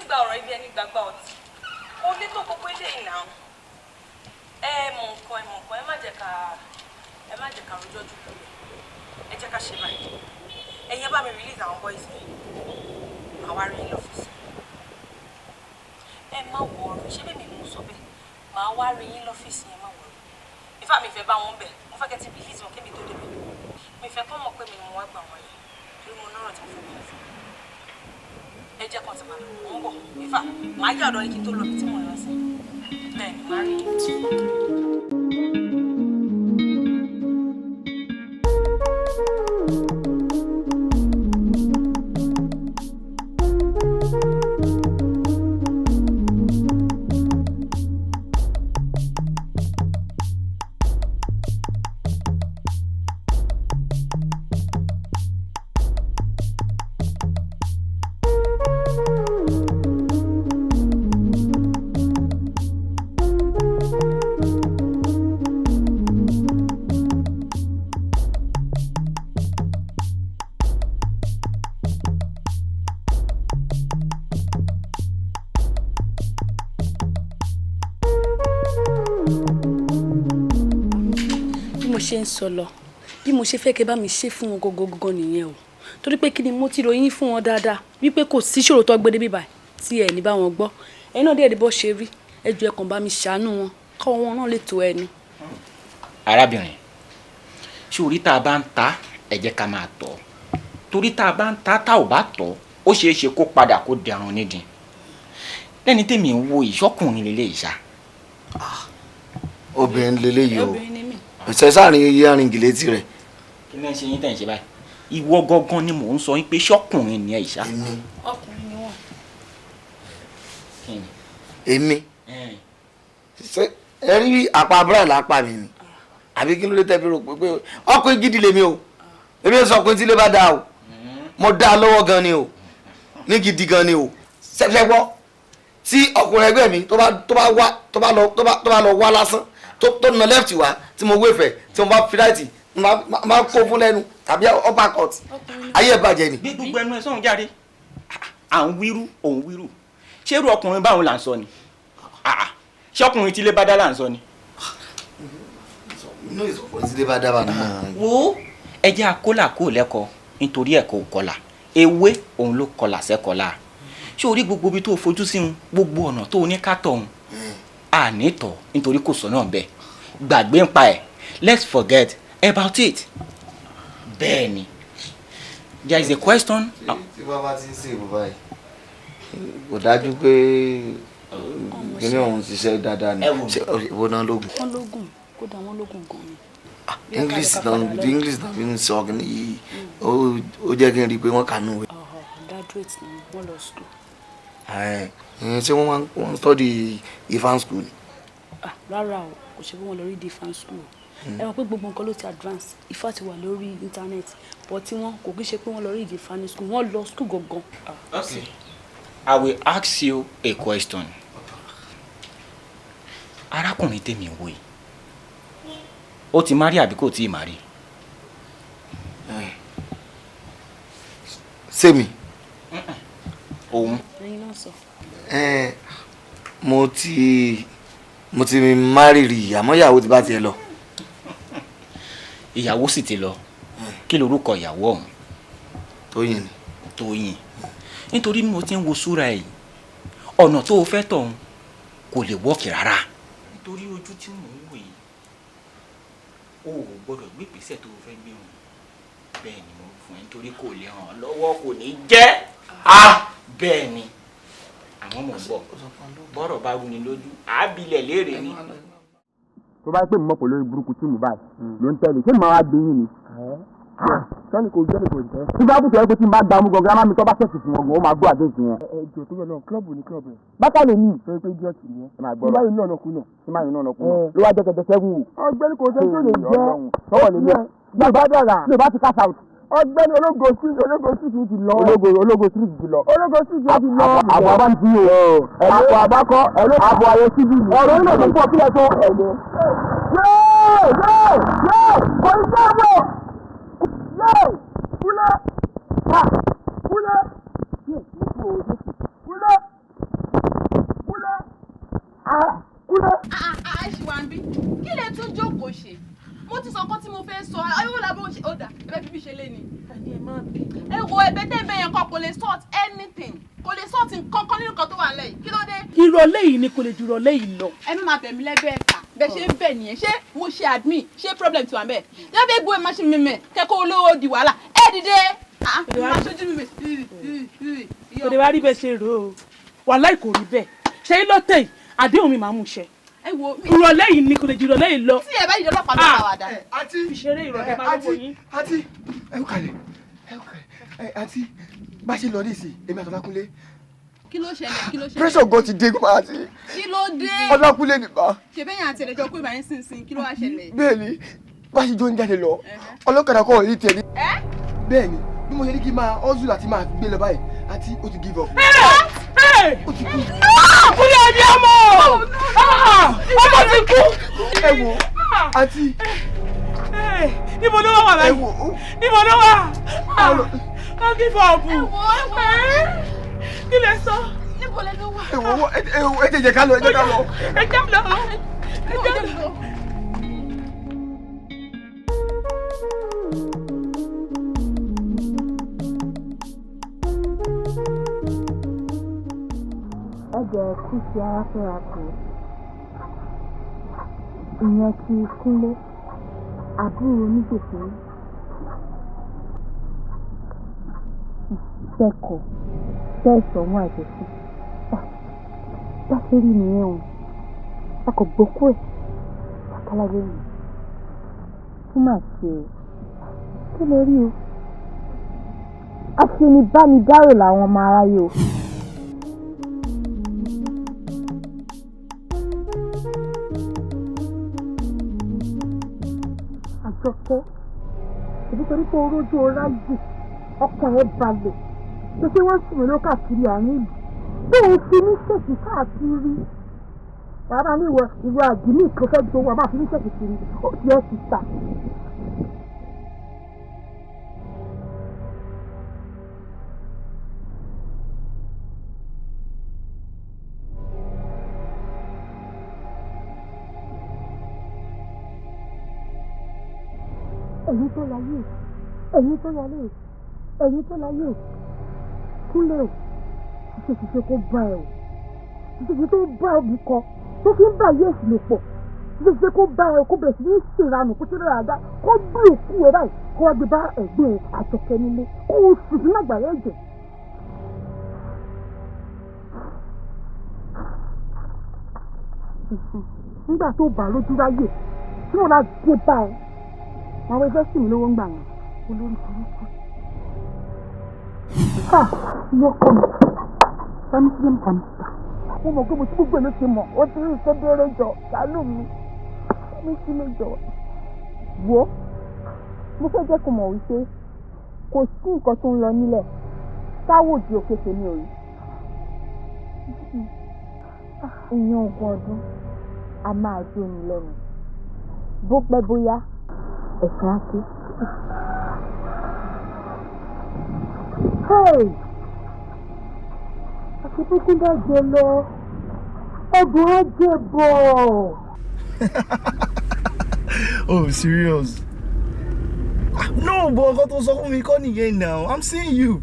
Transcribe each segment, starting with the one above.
Gba ọ̀rọ̀ ibi ẹni gbàgbà ọtí. Kò ní tó gbogbo eléyìí náà. Ẹ mọ̀ nǹkan, ẹ mọ̀ nǹkan, ẹ má jẹ́ ká rojọ́ jù lọ. Ẹ jẹ́ ká ṣe báyìí. Ẹ̀yin bá mi release àwọn boys yẹn. Màá wá rí yín lọ́fíìsì. Ẹ má worry, ṣé bẹ́ẹ̀ mi mú sọ bẹ́ẹ̀? Màá wá rí yín lọ́fíìsì yẹn, má worry. Ìfá mi fẹ́ bá wọn bẹ̀. Mo fẹ́ kẹ́ ti release wọn kémi tó débẹ̀. Mi fẹ́ kọ́ mọ̀ pé mi ni mo wá gbà wọ́n lẹ̀. Torí mo nọ́rọ̀ tí mo fẹ́ bẹ̀rẹ̀ fún. Ẹ jẹ́ kan ti máa lọ, mò ń bọ̀. Ìfá, màá yà ọ̀dọ̀ yín kí n tó lọ ibi tí mò ń lọ sí. Bẹ́ẹ̀ ni, màá rí yín. Bí mo ṣe ń sọ lọ, bí mo ṣe fẹ́ kẹ́ bá mi ṣe fún wọn gangan nìyẹn o, torí pé kí ni, mo ti ròyìn fún wọn dáadáa wípé kò sí ṣòro tó gbé débi báyìí tí ẹ ní bá wọn gbọ́. Ẹ̀yin náà díẹ̀ bọ́ ṣe rí. Ẹ jọ̀ọ́, ẹ kàn bá mi ṣàánú wọn, kọ́ wọn náà lè tó ẹnu. Arábìnrin, ṣé orí tá a bá ń ta, ẹ jẹ́ ká máa tọ̀, torí tá a bá ń ta, tá ò bá tọ̀, ó ṣeé ṣe kó padà kó dẹrun nídìí. Lẹ́ni tèmi ń wo ìṣọ́kùnrin lélẹ̀ ìṣá. Obìnrin lélẹ́yìí o. Obìnrin ni mí. Ṣe sáàrin iye arìngìlétí rẹ̀. Kí ló ń ṣe yín tẹ̀ ń ṣe báyìí? Ìwọ gangan ni mò ń sọ yín pé ṣọ́kùnrin ni ẹ ìṣá. Èmi? Ọkùnrin ni wọn. Kí ni? Èmi? Ẹn. Ṣé ẹ rí àpá abúlé lápá mi ni, àbí kí ló dé tẹ́ fi rò pé ọkùnrin gidi lèmi o? Èmi ò sọ ọkùnrin tí ilé bá dáa o. Mo dá a lọ́wọ́ gan ni o, ní gidi gan ni o. Ṣẹṣẹ gbọ́, tí ọkùnrin ẹgbẹ́ mi tó bá wá, tó bá lọ wá lásán, tó nà left wá, tí mo wéfẹ̀, tí mo bá fi right, mo bá kó fún lẹ́nu tàbí uppercut, ayé ẹ̀ bàjẹ́ ni. Bí gbogbo ẹnu ẹ sọ̀hún jáde, à ń wíru òun wíru. Ṣé irú ọkùnrin báwọn là ń sọ ni? Ah, ṣé ọkùnrin tí ilé bá dá là ń sọ ni? Inú ìsọkùnrin tí ilé bá dá bá náà. Wo, ẹ jẹ́ akólà kó lẹ́kọ̀ọ́, nítorí ẹ̀kọ́ ò kọlà, ewé òun ló kọlà sẹ́kọ̀ọ́lá. Ṣé orí gbogbo ibi tó fojú sí un, gbogbo ọ̀nà tó ní ká tọ̀ un, àní tọ̀, nítorí kò sọ́nà bẹ́ẹ̀. Gbàgbé ń pa ẹ̀, let's forget about it. Bẹ́ẹ̀ ni, there is a question. Tí wọ́n bá ti ń sè bó báyìí, kò dájú pé kíní ọ̀hún ṣiṣẹ́ dáadáa ni. Ẹ wò mí. Ṣé ìwọ náà lóògùn? Wọ́n lógùn, kódà wọ́n lógùn gan ni. English náà, English náà fi ń sọ kíní yìí, ó jẹ́ kí n rí i pé wọ́n kà nù. Graduate ni wọ́n, lọ school. Ṣé wọ́n máa ń wọ́n study Ifá school ni? Ah, rárá o, kò ṣe bí wọ́n lọ rí different school. Ẹ mọ̀ pé gbogbo nǹkan ló ti advance. Ifá ti wà lórí internet, but tí wọ́n kò kí ṣe pé wọ́n lọ rí Ifá ní school, wọ́n lọ school gangan. Okay. I will ask you a question. Arákùnrin tèmi ń wò yìí, ó ti marry àbí kò tí ì marry? Sẹ́mi? Òun. Ẹ̀yin náà sọ. Mo ti marry rí, àmọ́ ìyàwó ti bá tiẹ̀ lọ. Ìyàwó sì ti lọ. Kí lorúkọ ìyàwó ọ̀hún? Tóyìn ni. Tóyìn. Nítorí mo ti ń wo súra ẹ̀ yìí, ọ̀nà tó o fẹ́ tọ̀ ọ̀hún kò lè wọ́ọ̀kì rárá. Nítorí ojú tí mò ń wò yìí, o ò gbọ́dọ̀ gbé ìgbésẹ̀ tó o fẹ́ gbé wọn. Bẹ́ẹ̀ ni mo fún ẹ, nítorí kò lè ràn ọ́ lọ́wọ́, kò ní jẹ́. Bẹ́ẹ̀ ni, àwọn mò ń bọ̀. Bọ́rọ̀ bá rú ni lójú, àábilẹ̀ léèrè ni. Tó bá pè mí mọ̀ pé lórí burúkú tí mo báyìí ló ń tẹ̀lé, ṣé màá wá gbé yín ni? Sẹ́ni kò jẹ́ kò jẹ́. Tí bá bùkún ẹ pé tí n bá gbà mú gangan, má mi tọ́ bá ṣẹ̀sì fún ọgbọ̀n, ó máa gbọ́ àdéhùn yẹn. Ẹ jọ, tó yẹ náà, club ní club ẹ̀. Bákan lè ní. Sọ pé idiot ni ẹ. Ẹ máa Tí gbọ́rọ̀. báyìí náà lọ kùnà. Tí máa yín náà lọkùnrin ló wá jẹ́ kẹjọ sẹ́gun wò. Ọ̀gbẹ́ni, kò sẹ́ni tó lè jẹ́. Sọ́wọ́ lè ní. Mi ò bá dọ̀rà, mi ò bá ti cash out. Ọ̀gbẹ́ni, ológo street, ológo street ti lọ. Ológo, ológo street ti lọ. Ológo street ti lọ. Àbọ̀ àbá ń ti o. Àbọ̀ àbákọ́, àbọ̀ àyè síbí. Ọ̀rọ̀ yìí ló ti pọ̀ kílẹ̀ tó. Yéé yéé yéé, kò ní sẹ́wọ̀. Yéé, kúlẹ̀ ha, kúlẹ̀ kúlẹ̀. Ṣì wà ń bí. Kí lè tún jókòó ṣe? Mo ti sọ nǹkan tí mo fẹ́ sọ. Ayé wo làbọ̀ ṣe? Ó dà, ẹ bẹ́ fi bí ṣe lé ni. Ẹ wo ẹ̀bẹ̀ tẹ́ bẹ́ẹ̀ yẹn kan kò lè sort anything. Kò lè sort nǹkan kan nínú nǹkan tó wà nílẹ̀ yìí. Kí ló dé? Ìrọ̀lẹ́ yìí ni kò lè ju ìrọ̀lẹ́ yìí lọ. Ẹ má máa bẹ̀ mí lẹ́bẹ̀ẹ́ ẹ̀ka. Bẹ́ẹ̀ ṣe ń bẹ̀ nìyẹn. Ṣé mo ṣe admin? Ṣé problem ti wà ń bẹ̀? Lábẹ́ gbó ẹ má ṣe mímẹ̀ kẹ́kọ̀ọ́ olówó di wàhálà. Ẹ dìde! Má ṣojú mímẹ̀. Kò lè wá rí bẹ́ẹ̀ ṣe rò ó. Wàláì kò rí bẹ́ẹ̀. Ṣé lọ́tẹ̀ yìí àdéhùn mi máa mú ṣẹ. Ìrọ̀lẹ́ yìí ni kò lè ju ìrọ̀lẹ́ yìí lọ. Tí ẹ bá yìí ọlọ́pàá ló bá wa dá. Àti ìṣeré ìrọ̀lẹ́ máa lọ́wọ́ yín. Àti ẹ kú kalẹ̀, ẹ kú kalẹ̀. Àti bá ṣe lọ nísìn, èmi àti Ọlákúnlé. Kí ló ṣẹlẹ̀? Kí ló ṣẹlẹ̀? Pressure gan ti dé gbọ́n àti. Kí ló dé? Ọlákúnlé nìbá. Ṣé bẹ́yìn àti ẹ̀lẹ́jọ́ kó ìbáyín sínsìn kí ló wá ṣẹlẹ̀? Bẹ́ẹ̀ni, bá ṣe jó ń jáde lọ, ọlọ́kadà kọ́ yìí tẹ̀lé. Bẹ́ẹ̀ni, bí mo ṣe ní kí n máa ọ́zù àti máa gbé lọ báyìí, àti ó ti give up. Ó ti kú. Kúlẹ̀ ẹbí ọmọ! Ọmọ ti kú! Ẹ wo, àti. Níbo ló wà báyìí? Níbo ló wà? Ó give up. Kí lẹ sọ? Níbo lẹ ló wà? Ẹ wo, ẹ jẹ́ ká lọ, ẹ jẹ́ ká lọ. Ẹ jẹ́ lọ. Ẹ jẹ́ lọ. Ẹ̀jẹ̀ kú sí arákùnrin kù, ìyẹn ti Kúnlé, àbúrò onígbèsè. Bẹ́ẹ̀kọ́, bẹ́ẹ̀ sọ̀rọ̀ àjẹsí. Bá ṣe rí nìyẹn o, a kò gbókú ẹ̀ bàtàláyé yìí. Ó mà ṣe o, kí ló rí o? Aṣenibánidárò làwọn ọmọ aráyé o. Àjọkẹ́, èmi torí pé orójú ọ̀rá yìí ọkàn ẹ̀ balẹ̀ pé kí wọ́n sì mí ló káàkiri àárín ìlú bóun fi ní ṣèkì káàkiri wàá ní ìwọ ìwọ àdìmí kan fẹ́ gbowó àmọ́ àfi ní ṣèkì kiri ó ti ẹ̀ ti ta. Ẹ̀yin tó láyé, ẹ̀yin tó láyé, ẹ̀yin tó láyé, Kúnlé o, ṣiṣẹ́ kó bá ẹ o, ṣiṣẹ́ tó bá ẹ bùkọ, tó fi ń bá yéèsì lò pọ̀, ṣiṣẹ́ kó bá ẹ kó bẹ̀rẹ̀ sí ní ṣèrànù kó ṣeré àdá, kó bí òkú ẹ báyìí, kó wá gbé bá ẹ̀gbọ́n Àjọkẹ́ nílé, kó o sì sínú àgbàrá ẹ̀jẹ̀. Nígbà tó bá lójú ráyè, tí mo bá dé bá ẹ, àwọn ẹgbẹ́ sì mí lówó ń gbà yẹn, olórí burúkú. Ìyá ọkọ mi, sani sílẹ̀ nǹkan mi ta. Mo mọ̀ pé mo ti gbogbo ẹ̀ ló ti mọ̀, ó ti rí iṣẹ́ dúró jọ, ṣàánú mi, sani sílẹ̀ jọ. Wo, mo fẹ́ jẹ́ kó mọ̀ wípé kò sí nǹkan tó ń lọ nílẹ̀ táwòdì òkè tèmi ò rí. Ìyẹn ogún ọdún, a máa jóni lẹ́nu. Bó pẹ́ bóyá, ẹ̀sán á ké. Hey! Àti pínpín bá jẹ lọ, ẹ̀bùn á jẹ bọ̀. Oh, serious? No, but ọkọ tó sọ fún mi kọ́ nìyẹn now. I'm seeing you.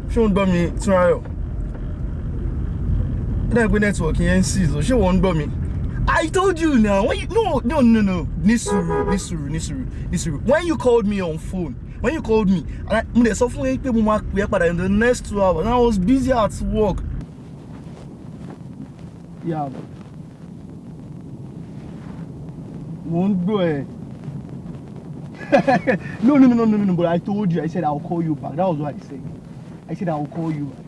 Ṣé o ń gbọ́ mi, Túnráyọ̀? Ó dàbí pé network yẹn ń seize o. Ṣé wọ́n ń gbọ́ mi? I told you now. When you, no. Ní sùúrù, ní sùúrù, ní sùúrù, ní sùúrù. When you called me on phone, when you called me, and I, mo dẹ̀ sọ fún yín pé mo máa pè é padà in the next 2 hours, and I was busy at work. Yeah. Mo ń gbọ́ ẹ. No, but I told you, I said I'll call you back. That was what I said. I said I'll call you back.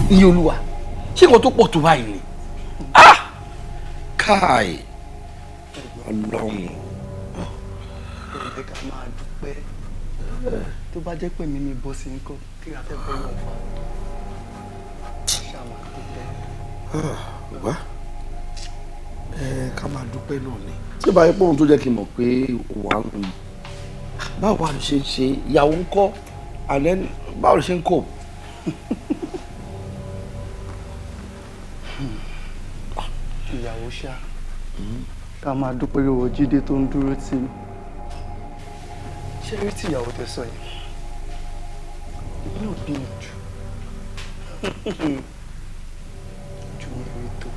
Iye Olúwa, ṣé nǹkan tó pọ̀ tó báyìí ni? Ah! Káì! Ọlọ́run. Ẹ ká máa dúpẹ́. Tó bá jẹ́ pé mi ní bọ́ sí nǹkan kí a fẹ́ bọ́ lọ fà. Ṣá máa dúpẹ́. Wá. Ẹ ká máa dúpẹ́. dúpẹ́ náà ni. Tí ó bá yẹ pé ohun tó jẹ́ kí n mọ̀ pé wà á ń báwo wà ló ṣe ń ṣe ìyàwó ń kọ́ and then báwo ló ṣe ń kọ́. Ìyàwó ṣá, ká máa dúpẹ́ lọ́wọ́ Jídé tó ń dúró tì mí. Ṣé rí tí ìyàwó tẹ sọ yìí? Èmi náà gbìyànjú. Ojú mi rí tó.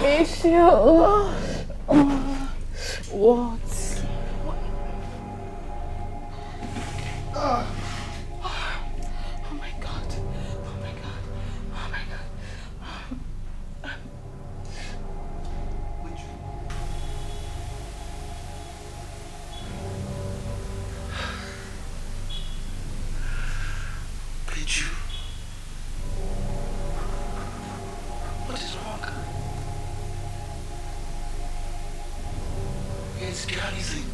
Miss you. What? Oh my God. Oh my God. Oh my God. Peju. What is wrong? It's rising.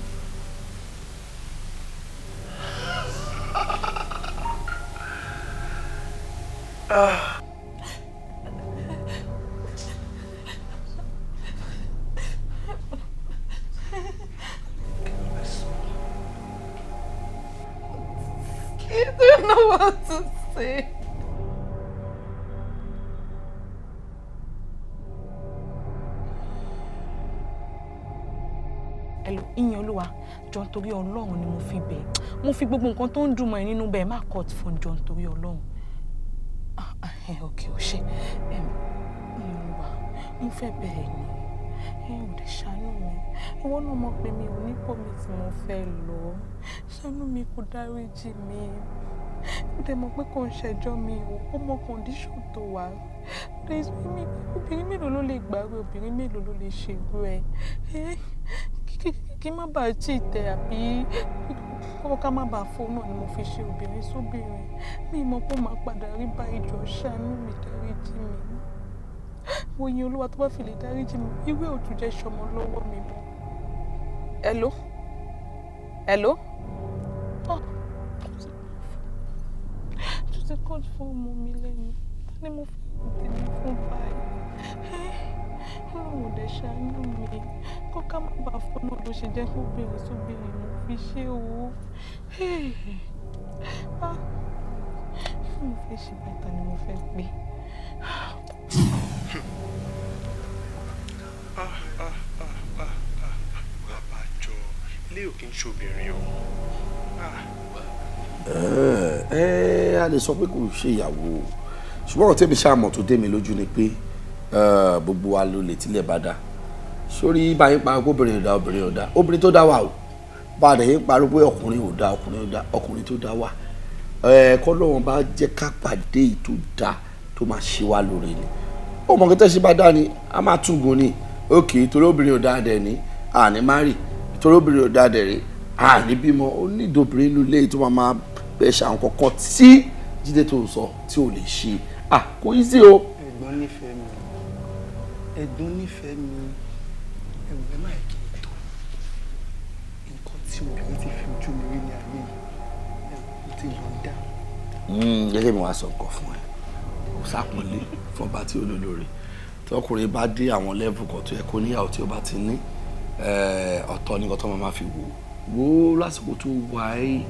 I don't know what to say. Hello, ìyìn Olúwa, jọ̀ọ́ nítorí Ọlọ́run ni mo fi bẹ̀. Mo fi gbogbo nǹkan tó ń dùn mọ́ ẹ nínú bẹ́ẹ̀ má cut phone, jọ̀ọ́ nítorí Ọlọ́run. Ok, ó ṣe. Ìyìn Olúwa, mo fẹ́ bẹ̀ ẹ́ ni. Ẹ ò dé ṣàánú mi. Ìwọ náà mọ̀ pé mi ò ní pọ̀ mi tí mo fẹ́ lọ. Ṣàánú mi, kò dáríjì mi. Ó dẹ̀ mọ̀ pé kò ń ṣẹjọ́ mi o. Ó mọ condition tó wà. Obìnrin mélòó ló lè gbàgbé, obìnrin mélòó ló lè ṣerú ẹ? Kí má bàa jí ìtẹ̀ àbí kọ́kọ́ ká má bàa fọ́ náà ni mo fi ṣe obìnrin sóbìnrin. Mi mọ̀ pé ó máa padà rí báyìí, jọ̀ọ́ ṣàánú mi, dáríjì mi. Wo yin Olúwa tó bá fi lè dáríjì mi, ìwé òtún jẹ́ ṣọmọ lọ́wọ́ mi mọ́. Hello? Hello? Oh, tó ti kọ́ fún ọmọ mi lẹ́nu. Ta ni mo fẹ́ tèmi fún báyìí? Ọlọ́run ò dẹ̀ ṣàánú mi. Kó ká má bàa fọ́ náà ló ṣe jẹ́ kó obìnrin sóbìnrin mo fi ṣe o. Kí mo fẹ́ ṣe bàtà ni mo fẹ́ gbé. Àbájọ ilé ò kí ń ṣobìnrin o. Ẹ a lè sọ pé kò ṣe ìyàwó, ṣùgbọ́n ọ̀rọ̀ tèmi ṣàmọ̀ tó dé mi lójú ni pé gbogbo wa ló lè tilẹ̀ bá dá sórí báyìí pa obìnrin ò dá, obìnrin ò dá, obìnrin tó dá wà o. Bá a dẹ̀ yín parọ́ pé ọkùnrin ò dá, ọkùnrin ò dá, ọkùnrin tó dá wà. Kọ́ lọ́wọ́n bá jẹ́ ká pàdé èyí tó dá tó máa ṣe wá lóore ni. Ó mọ̀ kí tẹ́sí bá dá ni a máa túngun ni. Òkè torí obìnrin ò dá dẹ̀ ni àní má rì, torí obìnrin ò dá dẹ̀ rí àní bímọ. Ó ní ìdóbìnrin inú ilé tó máa bẹ ṣe àwọn kọ̀ọ̀kan tí Jídé tó ń sọ tí ò lè ṣe. Kò í sí o. Ẹ̀gbọ́n nífẹ̀ẹ́ mi, ẹ̀gbọ́n nífẹ̀ẹ́ mi, ẹ̀wọ̀n ẹ̀ máa kí n tó nǹkan tí obìnrin ti fi ojú mi rí ní ayé yìí, ẹ̀wọ̀n ti yọ̀ ń dá. Gẹ́gẹ́ bí wọ́n á sọ nǹkan fún ẹ, kò sápọnlé fún ọba tí ó lólórí. Tọkùnrin bá dé àwọn lẹ́vù kan tó yẹ kó níyàwó tí ó bá ti ní ọ̀tọ̀ ní nǹkan tó máa fi wò wò lásìkò tó wà ẹ́.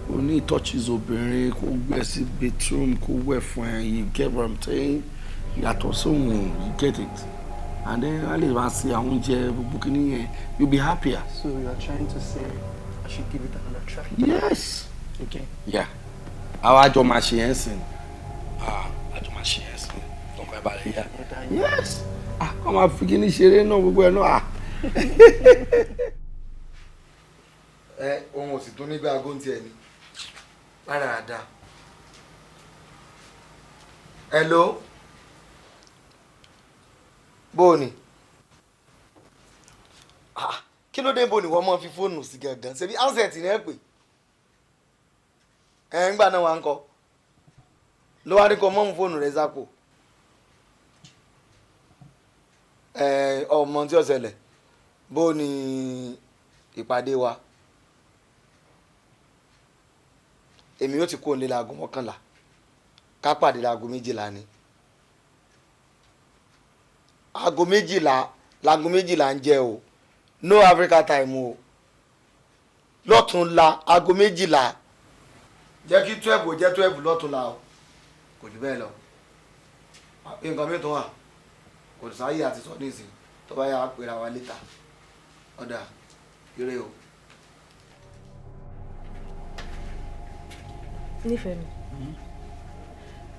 O ní touches obìnrin, kó gbẹ sí bedroom, kó wẹ̀ fún ẹ, you get what I'm saying? Yàtọ̀ sóhun, you get it. And then a lè máa ṣe àwọn oúnjẹ gbogbo kìíní yẹn, you be happier. So you are trying to say I should give it another try? Yes. Okay. Yeah. Àwa àjọ máa ṣe yẹn sìn. Àjọ máa ṣe yẹn sìn. Ọkọ ẹ balẹ̀ yá. Yes. Kọ́ máa fi kíní ṣeré náà gbogbo ẹ̀ náà. Ẹ òun ò sì tún nígbà aago ń tiẹ̀ ni. Rádaràda. Hello. Bó o ní? Kí ló dé bó ni wọ́n máa fi fóònù sí gangan? Ṣebí handset ni ẹ pè? Ẹ ń gbà náà wà ń kọ́. Ló wá ní kó mọ́ mú fóònù rẹ sápò. Ẹ ọmọ tí ó ṣẹlẹ̀, bó ni ìpàdé wa? Èmi yóò ti kó nílé aago 11. Ká pàdé láago 12 ni. Aago 12 láago 12 ń jẹ́ o. No Africa time o. Lọ́túnla aago 12. Jẹ́ kí 12 ó jẹ́ 12 lọ́túnla o. Kò jù bẹ́ẹ̀ lọ. Nǹkan mi tún wà. Kò sáyé àti sọ nísìnyí. Tó bá yà á pera wa létà. Ọ̀dà, ire o. Nífẹ̀ẹ́ mi,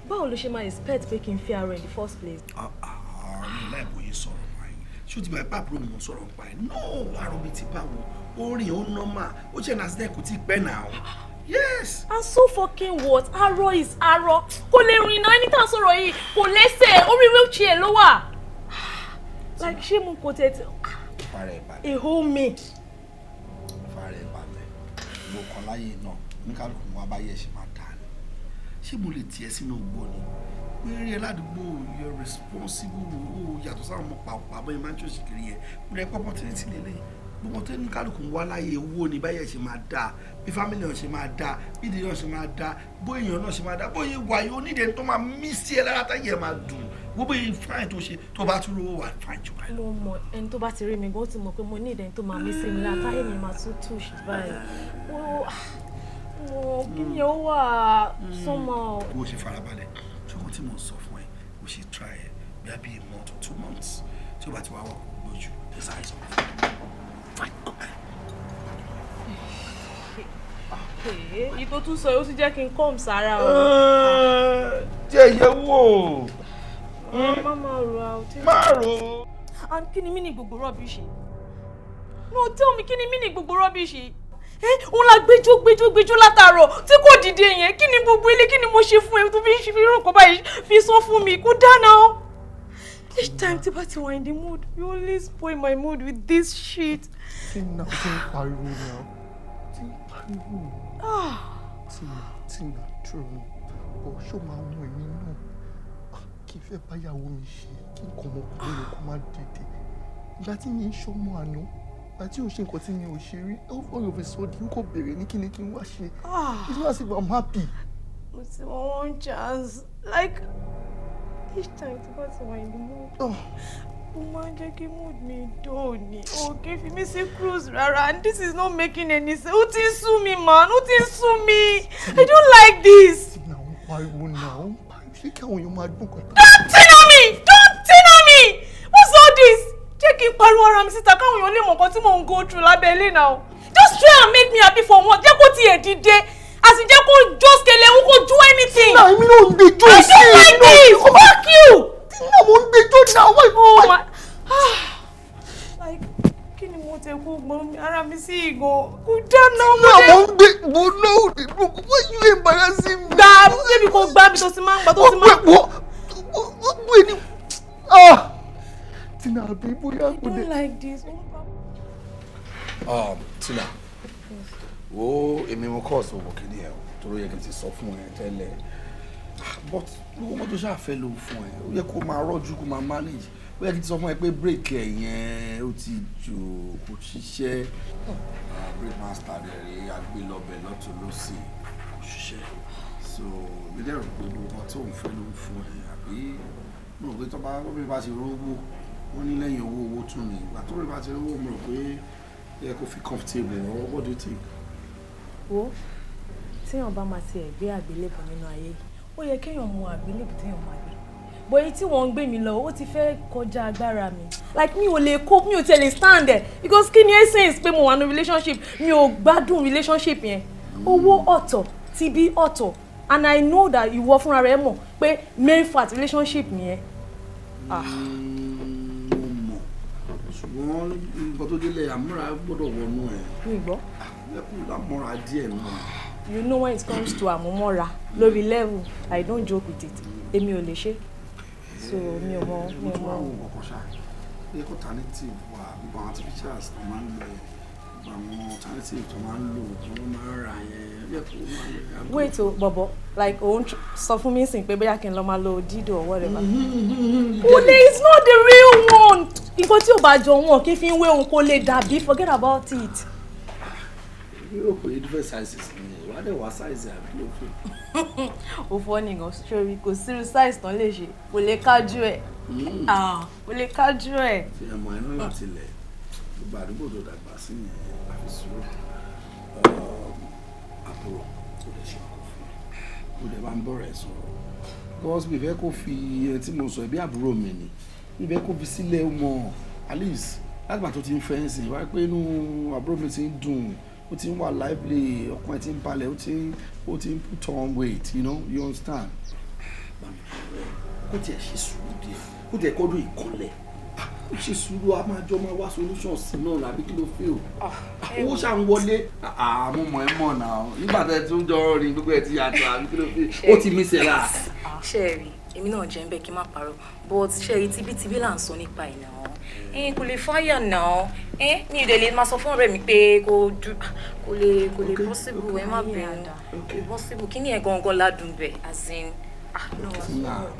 báwo ló ṣe máa expect pé kí n fi ara in the first place? Mi láì bóyá sọ̀rọ̀ pa ẹ̀. Ṣé o ti bá ipá àbúrò mi mọ̀ sọ̀rọ̀ pa ẹ̀? No, àrùn mi ti bá wọn. Ó rìn, ó nọ́mà, ó jẹ́ accident kò tí ì pẹ́ náà. Yes. And so fucking what? Arọ is arọ. Kò lè rìn náà, ẹni tá à ń sọ̀rọ̀ yìí kò lẹ́sẹ̀, orí wheelchair ló wà. Like ṣé mo kò tẹ̀ tí. Fara ẹ̀ balẹ̀. A whole me. Fara ẹ̀ balẹ̀. Mo kàn láyé náà, oníkálukú wa báyẹ̀ ṣe máa dà ní. Ṣé mo lè tiẹ̀ sínú ògbó ni? Pé rí ẹ ládùúgbò, you're responsible, ó yàtọ̀ sáwọn ọmọ pàápàá bóyá máa ń ṣòṣì kiri yẹn. Mo rẹ pé opportunity lélẹ̀. Gbogbo tó ní kálukú wá láyé owó ni báyẹ̀ ṣe máa dáa, bí family náà ṣe máa dáa, bí ìdílé náà ṣe máa dáa, bóyá èèyàn náà ṣe máa dáa, bóyá ìwà yìí onídẹ̀ẹ́ni tó máa mí sí ẹ lára táyé ẹ máa dùn. Gbogbo yìí fine tó ṣe tó bá tún rówó wà fine jù báyìí. Mo mọ ẹni tó bá ti rí mi gan, ó ti mọ̀ pé mo ní ìdẹ́ni tó máa mí sí mi lára táyé mi máa tún touch báyìí. Mo kí ni ó wà somehow. Bó o ṣe farabalẹ̀, ṣùgbọ́n tí mo ń sọ fún ẹ, o ṣe try ẹ bí a month or 2 months tí o bá ti wá wọ̀ lójú, ẹ sáré sọ fún mi. Èyí tó tún sọ yìí ó tún jẹ́ kí n kọ́m sára o. Jẹ́ ìyẹ̀wò. Má máa ro àwọn tí. Má ro. And kí ni mí ní gbogbo rubbish? No, tell me kí ni mí ní gbogbo rubbish? Òun la gbẹjọ́ gbẹjọ́ gbẹjọ́ látàárọ̀ tí kò dìde yẹn. Kí ni gbogbo ilé, kí ni mo ṣe fún ẹ tó fi ń ṣe fi irú nǹkan báyìí fi sọ fún mi? Kó dáná o. Each time tí bá ti wà in the mood, you always spoil my mood with this shit. Tina, tí ń pariwo náà, tí ń pariwo. Tina, Tina, true ni, bọ̀ ṣó máa mú èmi náà kí n fẹ́ báyàwó mi ṣe kí n kọ́ ọmọkùnrin mi kó má dìde. Ìgbà tí mi ń ṣọmọ àná, ìgbà tí ò ṣe nǹkan tí mi ò ṣe rí, all of a sudden kò béèrè ní kí ni kí n wá ṣe. It's not as if I'm happy. Mo ti wọ́n one chance, like each time tí bá ti wà in the mood, ó máa ń jẹ́ kí mood mi dùn ní. O kì í fi mí sí cruise rárá, and this is not making any sense. Ó ti ń sú mi man, ó ti ń sú mi. I don't like this. Tina, ó ń pariwo náà, ó ń pariwo. Ṣé kí àwọn èèyàn máa gbọ́n kan? Don't tin on me! Don't tin on me! What's all this? Jẹ́ kí n pariwo ara mi síta káwọn èèyàn lè mọ̀ nǹkan tí mò ń go through lábẹ́ ilé náà. Just try and make me happy for once. Jẹ́ kó tiẹ̀ dìde. Àti jẹ́ kó jó skele, kó do anything. Tina, èmi náà ń gbẹjọ́ I sí don't like this! Fuck you! Tina, mo ń gbẹjọ́ náà. Why? Oh my. Like, kí ni mo tẹ kó gbọ́n ara mi sí ìgò? Kò dáná mo Tina, mo ń gbé mo náà why you embarrassing me? Gbà débi kò gbá mi tó ti máa ń gbà tó ti máa ń. Wọ́n gbé ní. Ah! Tina, àbí bóyá I kò dé. don't like this. Tina, wo èmi mo kọ́ ọ̀sán owó kìíní ẹ̀ o, torí ó yẹ kí n ti sọ fún ẹ tẹ́lẹ̀. But owó mọ́tò ṣáà fẹ́ ló fún ẹ, ó yẹ kó máa rọ́jú kó máa manage. Ó yẹ kí n ti sọ fún ẹ pé brake ẹ̀ yẹn ó ti jò, kò ṣiṣẹ́. Brake master rẹ̀ rí agbélọ́bẹ̀ lọ́tún lọ́sì, kò ṣiṣẹ́. So mi dẹ̀ rò pé gbogbo nǹkan tó ń fẹ́ ló ń fún ẹ, àbí mo rò pé tó bá gómìnà bá ti rówó, wọ́n ní lẹ́yìn owó owó tún ni. Ìgbà tó rí bá ti rówó, mo rò pé yẹ kó fi comfortable, or what do you think? Wo, téèyàn bá máa tiẹ̀ gbé àgbélébùú nínú ayé yìí, ó yẹ kéèyàn mọ àgbélébùú téèyàn máa gbé. Bọ̀ èyí tí wọ́n ń gbé mi lọ, ó ti fẹ́ kọjá agbára mi. Like mi ò lè cope, mi ò tiẹ̀ lè stand there, because kí ni essence pé mo wà ní relationship, mi ò gbádùn relationship yẹn. Owó ọ̀tọ̀, tibí ọ̀tọ̀, and I know that ìwọ fúnra rẹ mọ̀ pé main fact relationship nìyẹn. Ah. Mo mọ̀, ṣùgbọ́n nǹkan tó délé àmúra gbọ́dọ̀ wọnú ẹ̀. Mi gbọ́. Yẹ kó lámúra díẹ̀ náà. You know when it comes to àmúmọ́ra lórí level, I don't joke with it. Èmi ò lè ṣe. So mi ò mọ, mi Mo ò tún wá mọ. wo kọ̀ọ̀kan ṣá. Yẹ kó alternative wà, gbogbo àwọn artificials tó máa ń lò yẹn, gbogbo àwọn alternative tó máa ń lò, tó máa ń rà yẹn, yẹ kó máa lò. Wait o, bọ̀bọ̀, like òun sọ fún mi sìn pé bóyá kí n lọ máa lo dildo or whatever. Kò lè, it's not the real one. Nǹkan tí ò bá jọ wọn kí n fi ń wé òun kò lè dàbí, forget about it. Mi rò pé different sizes ni wàá dẹ̀ wá size àbí ló fẹ́. Ó fọ́ nìkan sórí, kò sírú size tán lè ṣe, kò lè kájú ẹ̀. Kò lè kájú ẹ̀. Ṣé ẹ mọ ẹnu láti ilẹ̀ gbogbo àdúgbò tó dàgbà sí yẹn àfi sùúrù. Àbúrò kò lè ṣe ọkọ fún mi, kò dẹ̀ bá ń bọ̀rọ̀ ẹ̀ sọ̀rọ̀. Because mi fẹ́ kó fi ẹni tí mo sọ ẹbí àbúrò mi ni, mi fẹ́ kó fi sílẹ̀ mọ́. At least látìgbà tó ti ń fẹ́ ń sìn wáyé pé inú àbúrò mi ti ń dùn, ó ti ń wà lively, ọkàn ẹ̀ ti ń balẹ̀, ó ti ń put on weight, you know, you understand. Kó tiẹ̀ ṣe sùúrù díẹ̀, kó tiẹ̀ kọ́dún ìkọlẹ̀, ó ṣe sùúrù, a máa jọ máa wá solution sí náà làbí kí ló fi o. Owó ṣà ń wọlé. Àmọ́ mọ̀ ẹ́ mọ̀ náà nígbà tẹ́ tún jọ rìn gbogbo ẹ̀ ti yàtọ̀ àbí kí ló fi ó ti mí sẹ́la. Ṣé ẹ rí, èmi náà jẹ́ ń bẹ́ẹ̀ kí n má parọ́, but ṣé ẹ rí tibítibí là ń sọ nípa ẹ̀ náà, kò lè fáyà náà. Mi ò dẹ̀ lè máa sọ fún ọ̀rẹ́ mi pé kò lè possible. Ẹ má bẹ̀rù, kò lè possible. Kí ni ẹ̀ gangan ládùn bẹ̀ as in.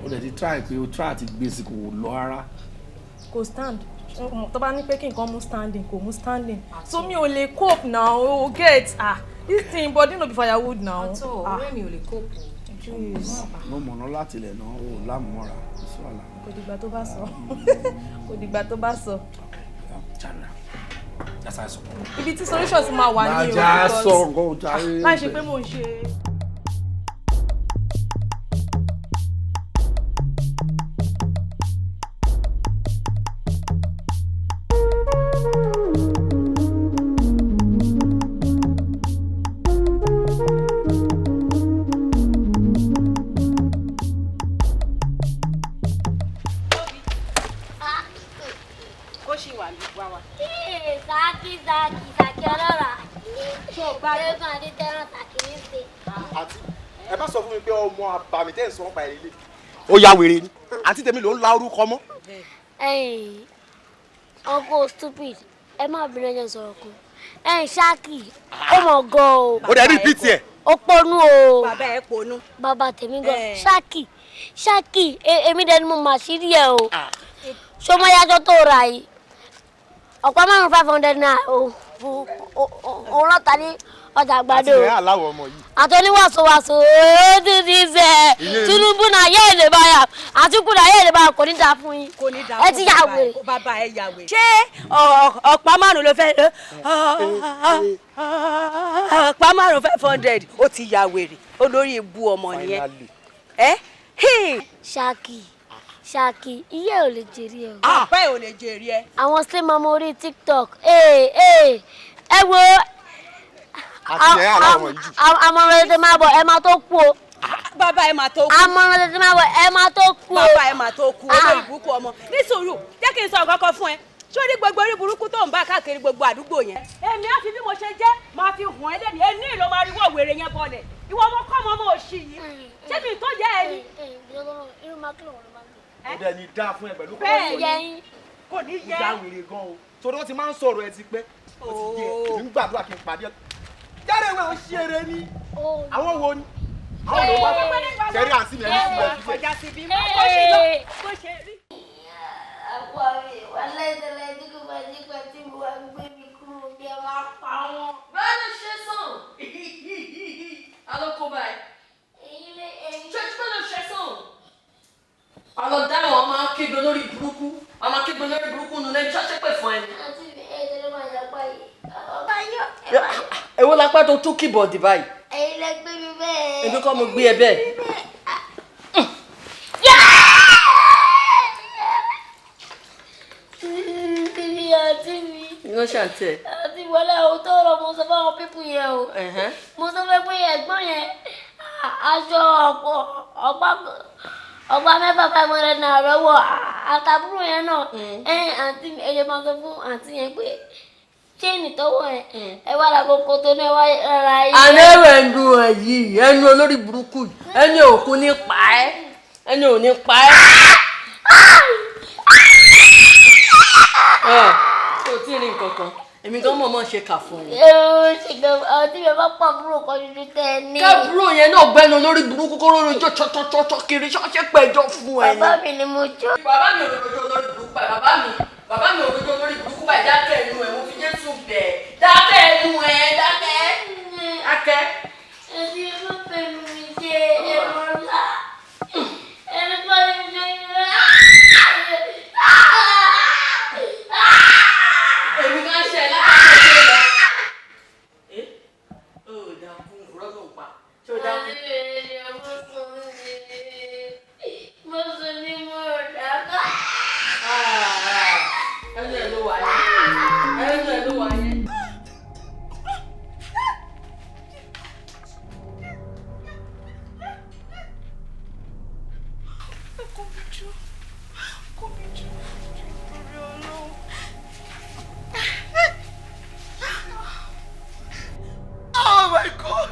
O dẹ̀ ti try pé o try àti gbé sí kò lọ rárá. Kò stand, tó bá ní pé kí nǹkan mú standing, kò mú standing, so mi ò lè cope now. O get this thing, body no be firewood now. Àtọ ọ̀rẹ́ mi ò lè cope o. Mo mọ̀nà láti ilẹ̀ náà o lámúmọ́ra sí ọ̀la. Kò dìgbà tó bá sọ, kò dìgbà tó bá sọ. Ibi tí solution ti máa wà ní o. Máa já sọ nǹkan o jàre. Láì ṣe pé mò ń ṣe. Ó ya wèrè ni àǹtí tèmi ló ń la orúkọ mọ́. Ẹ̀yin uncle stupid, ẹ má bínú, ẹjẹ sọ̀rọ̀ kan. Ẹ̀yin Ṣáàkì, ó mọ̀ gan o. Ó dẹ̀ rí bíi tiẹ̀. Ó ponú o. Bàbá ẹ ponú. Bàbá tèmi gan. Ṣáàkì Ṣáàkì, èmi dẹni mo mà sí rí ẹ o. Ṣọmọ yájọ tó ra yìí ọ̀pá márùn-ún 500 naira o, òun lọ́ta ní ọjà àgbàdo àtọ́níwàsówàsó ti ṣe Tinubu náà yé èlé báyà, Àtìkù náà yé èlé báyà, kò ní dáa fún yín, ẹ ti yà wèrè. Bàbá ẹ yà wèrè. Ṣé ọ̀pá márùn-ún ló fẹ́ ọ̀pá márùn-ún 500? Ó ti yà wèrè, olórí ibú ọmọ nìyẹn. Ṣáàkì Ṣáàkì, iye ò lè jèrè ẹ o. Àpẹ́ ò lè jèrè ẹ. Àwọn sí mama orí TikTok ẹ wo àmọ̀ràn tètè máa bọ̀, ẹ máa tó kú o. Bàbá ẹ máa tó kú. Àmọ̀ràn tètè máa bọ̀, ẹ máa tó kú o. Bàbá ẹ máa tó kú, olórí burúkú ọmọ. Nísòro, jẹ́ kí n sọ nǹkan kan fún ẹ. Sórí gbogbo orí burúkú tó ń bá káàkiri gbogbo àdúgbò yẹn. Èmi á fi bí mo ṣe jẹ́ máa fi hàn ẹ́ lẹ́nu. Ẹni ló máa rí wọ́ wèrè yẹn bọ̀lẹ̀. Ìwọ ọmọ kọ́ ọmọ ọmọ òṣì yìí. Ṣé mi tó yẹ ẹ ni? Ó dẹ̀ ní dáa fún ẹ pẹ̀lú kò ní yẹ. Ìyá wèrè gan o. Torí wọ́n ti máa ń sọ̀rọ̀ ẹ ti pẹ́. Ó ti yẹ, èmi ń gbàdúrà kí n pàdé ẹ. Jáde ìwé ò ṣe eré ní. Àwọn wo ni? Àwọn ló wá ṣẹ́rí àǹtí mi ẹni fún ẹ. Kọjá síbi bó ṣe lọ bó ṣe rí. Àpò mi wà lẹ́sẹ̀lẹ̀ tí kò bá nípa tí mo wá gbé mi kúrò bí ẹ máa pa wọ́n. Báwo ṣe sàn? Alọ́ kó báyìí. Ṣé tí wọ́n lọ ṣe sàn? Àlọ́ dáhùn, ọmọ akégbè lórí burúkú, ọmọ akégbè lórí burúkú nù lẹ́nu ṣọ́ṣẹ́ pè fún ẹni. Àǹtí mi ẹ̀ tẹ́lẹ̀ máa yapa yìí. Èwo lápá tó tún kíbọ̀dì báyìí? Ẹ̀yin lẹ gbé mi bẹ́ẹ̀. Èmi kọ́ mo gbé ẹ bẹ́ẹ̀. Àǹtí mi. Iná ṣàǹtì ẹ̀. Àǹtí wọlé o tó rọ, mo sọ fáwọn pípù yẹn o. Mo sọ fẹ́ pé ẹ̀gbọ́n yẹn aṣọ ọ̀pá mẹ́fà 500 naira lọ́wọ́ àtàbúrò yẹn náà. Ẹ̀yìn àǹtí mi, ẹ̀yẹ máa sọ fún àǹtí yẹn pé chain tọwọ́ ẹ ẹ wá ra kókó tó ní ẹ wá ra yìí. Àná ẹ̀rọ ẹnu ẹ̀ yìí, ẹnu olórí burúkú yìí, ẹni òkú ní pa ẹ́, ẹni ò ní pa ẹ́. Kò tí ì rí nǹkan kan, èmi gan mọ̀ọ́mọ̀ ṣe kà fún un. Ẹ ṣe gan, àǹtí mi bá pọ̀ àbúrò kan ṣoṣo tẹ́ ẹ ní. Káàbúrò yẹn náà gbẹ́nu olórí burúkú kó rọrùn jọ ṣọ́ṣọ́ṣọ́ kiri ṣọ́ṣẹ́ pẹ̀jọ fún ẹ ni. Bàbá mi ni mo jọ. Bàbá mi ò rọjò olórí burúkú báyìí, bàbá mi ò rọjò olórí burúkú báyìí, dákẹ́ ẹnu ẹ̀, mo fi Jésù bẹ̀, dákẹ́ ẹnu ẹ̀, dákẹ́. dákú rọ́gùn pa ṣé o dákú. Mo sùn ní mo dákú. Ẹnu ẹ̀ ló wà yẹn. Ẹnu ẹ̀ ló wà yẹn. Oh my God!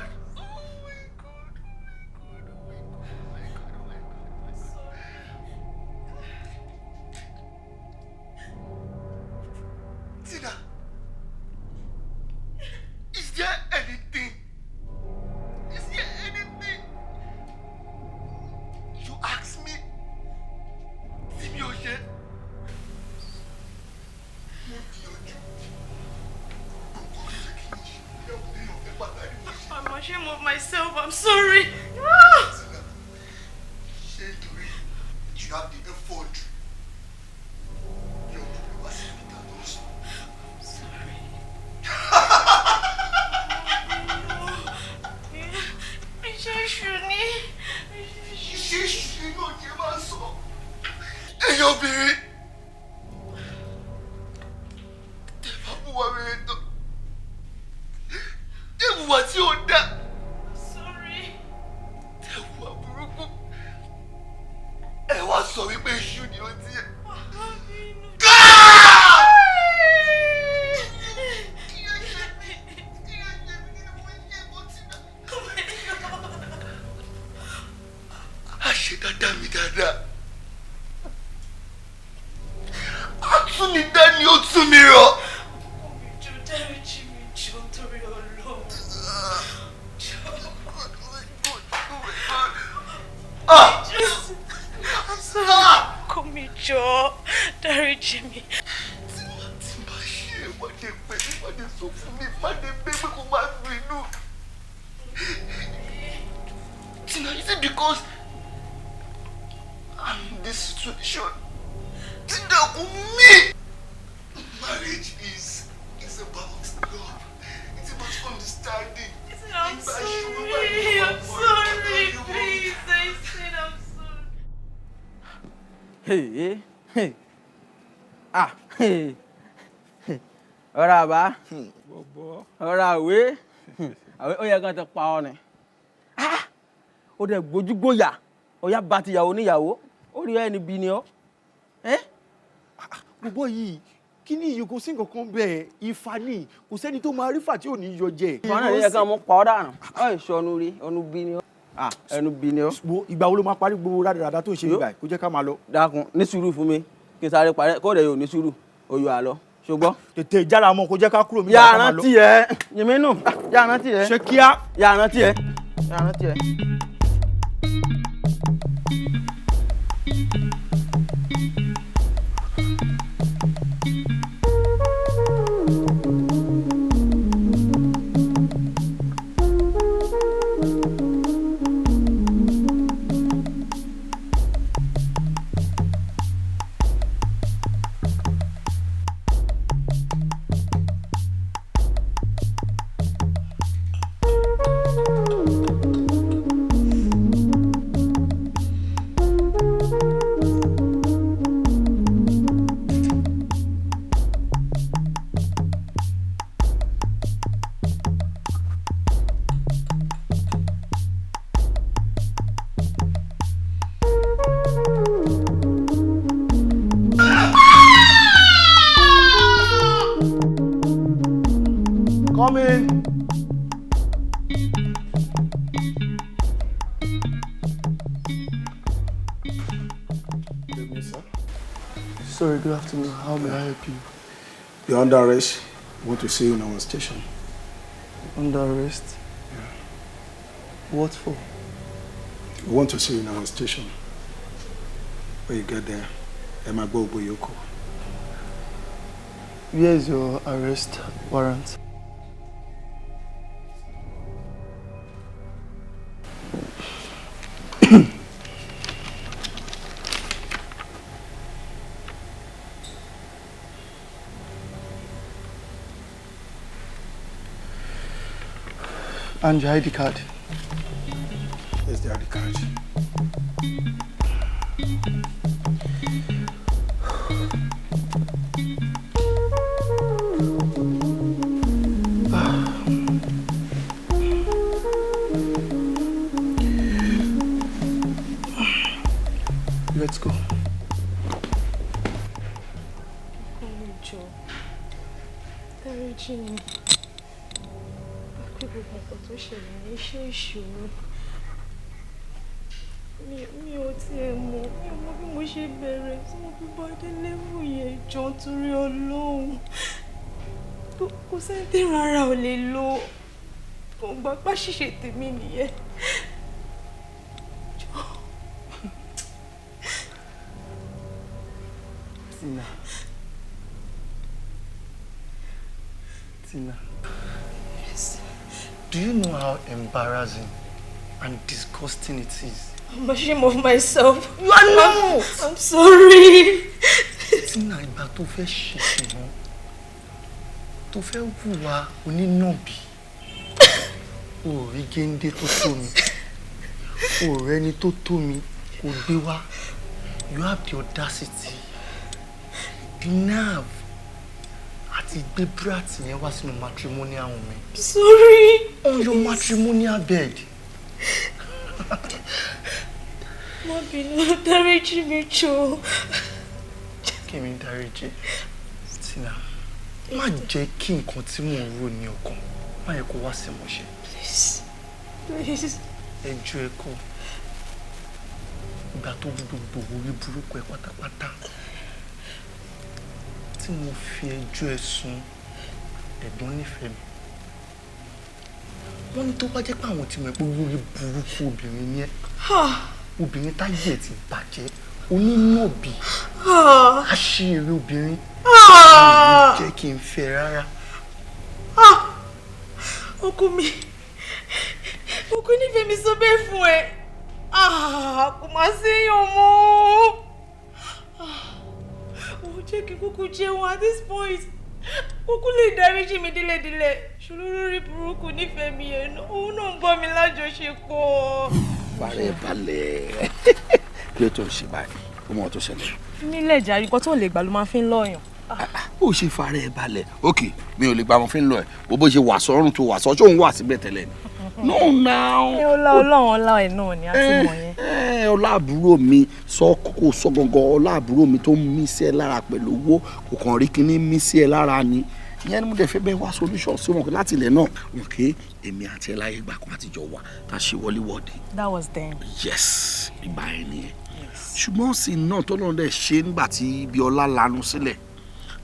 Tina, is there anything? Is there anything you ask me? Tí mi ò ṣe? Mo gbìyànjú. I'm ashamed of myself. I'm sorry. Ṣé nítorí you have the effort? Mi ò dúró wá sí ibi tá a tó sùn. I'm sorry. Iṣẹ́ èṣù ni. Iṣẹ́ èṣù náà ni ẹ máa ń sọ. Ẹ̀yin obìnrin, tẹ bá mú wa rere tán, tẹ wùwà tí ò dá, Sorry. tẹ wùwà burúkú, ẹ wá sọ wípé èṣù ni ó ti ẹ̀. A ṣe dáadáa mi dáadáa. A tún mi dá ni ó tún mi rọ. Jọ̀ọ́ dáríjì mi jọ̀ọ́ nítorí Ọlọ́run. Ah! I'm sorry. Kò mi jọ̀ọ́ dáríjì mi. Tí bá ṣe é, má dé pé má dé sọ fún mi, má dé pé pé kó má bínú. Tina, is it because I'm in this situation? Tina, kò mí. Marriage is about love. It's about understanding. I'm sorry. I'm sorry. Please, I said I'm sorry. Hey, hey. Ah, hey. Ọ̀rọ̀ àbá. Ọ̀rọ̀ àwé. Àwé ó yẹ kán ti pa ọ ni. Ah! Ó dẹ̀ gbójúgbóyà. Ó yá bá tìyàwó níyàwó. Ó rí ẹni bí ni ọ́. Gbogbo yìí kí ni iyì kò sí nǹkan kan bẹ́ẹ̀ ifá ní kò sẹ́ni tó máa rí fà tí ò ní yọ jẹ. Ìfọ̀nà náà yẹ kán mú pa ọ́ dànù. Ọ̀ ìṣọnu rí, ọnu bí ni ọ́. Ah, ẹnu bí ni ọ́. Wo ìgbà wo ló máa parí gbogbo rádaràda tó ń ṣe nígbà yìí kó jẹ́ ká máa lọ. Dákun ní sùúrù fún mi kí n sáré parẹ́ kó dẹ̀ yóò ní sùúrù oyò àlọ́ ṣùgbọ́n. Tètè jára mọ́ kó jẹ́ ká kúrò mí Yà rántí ẹ yìnbọn nù yà rántí ẹ. Ṣé kíá. Yà rántí ẹ yà rántí ẹ. Come in. Sorry, good afternoon. How may I help you? You're under arrest. We want to see you in our station. Under arrest? What for? We want to see you in our station. When you get there, ẹ máa gbọ́ gbogbo yòókù. Where is your arrest warrant? And your ID card. Here's the ID card. Let's go. Dáríjì mi. Pé gbogbo nǹkan tó ṣẹlẹ̀ ní iṣẹ́ ìṣòro. Mi ò tiẹ̀ mọ̀, mi ò mọ̀ bí mo ṣe bẹ̀rẹ̀ tí mo fi bá dé level yẹn, jọ torí Ọlọ́run. Kò sẹ́ni rárá ò lè lo. Kò gbà pé àṣìṣe tèmi nìyẹn. Tina. Tina. Yes. Do you know how embarrassing and disgusting it is? I'm ashamed of myself. You are not! I'm sorry. Tina, ìgbà tó fẹ́ ṣèṣe mọ́, tó fẹ́ hùwà onínàbì, o ò rí géńdé tó tó mi, o ò rẹ́ni tó tó mi, kò gbé wá. You have the audacity, the nerve, àti gbé brat yẹn wá sínú matrimonial home. Sorry. On your matrimonial bed. Má bínú, dáríjì mi jọ̀ọ́. Kí mi dáríjì? Tina, má jẹ́ kí nǹkan tí mò ń rò ní ọkàn má yẹ kó wá sí ìmúṣẹ. Please, please. Ẹjọ́ ẹ kọ́, ìgbà tó gbogbo orí burúkú ẹ pátápátá tí mo fi ẹjọ́ ẹ sùn ẹ̀gbọ́n nífẹ̀ẹ́ mi. Wọ́n ní tó bá jẹ́ pé àwọn tí mo pé orí burúkú obìnrin ni ẹ́, obìnrin táyé ẹ̀ ti bàjẹ́, onínàbì, àṣírí obìnrin, mi ò jẹ́ kí n fẹ́ rárá. Ọkọ mi, ọkọ nífẹ̀ẹ́ mi sọ bẹ́ẹ̀ fún ẹ, kò má séèyàn mọ́. Ó jẹ́ kí kúkú jẹun at this point. Kúkú lè dáríjì mi dílẹ̀dílẹ̀. Ṣòro lórí burúkú nífẹ̀ẹ́ mi yẹn, òun náà ń bọ́ mi lájọṣepọ̀. Fara balẹ̀, kí ló tó ń ṣe báyìí? Ó mọ̀ tó ṣẹlẹ̀. Nílẹ̀ ìjàre, nǹkan tó lè gbà ló máa fi ń lọ́yàn. Ó ṣe fara ẹ balẹ̀. Ok, mi ò lè gba mo fi ń lọ ẹ̀. Bó bó ṣe wà sọ́run tó wà sọ́, ṣé òun wà síbẹ̀ tẹ́lẹ̀ ni? No now. Ẹ ọlá Ọlọ́run, ọlá ẹ̀ náà ni a ti mọ̀ yẹn. Ẹ ọlá àbúrò mi sọ kókó sọ gangan, ọlá àbúrò mi tó ń mí sí ẹ lára pẹ̀lú owó kò kàn rí kíní mí sí ẹ lára ni. Ìyẹn ni mo dẹ̀ fẹ́ bẹ́ẹ̀ wá solution sí wọn láti ilẹ̀ náà. Ok, èmi àti ẹ láyé ìgbà kan àtijọ́ wà tá a ṣe wọléwọ̀de. That was then. Yes, ìgbà yẹn nìyẹn. Ṣùgbọ́n sì náà tọ́lọ́run dẹ̀ ṣe nígbà tí ibi ọlá lanu sílẹ̀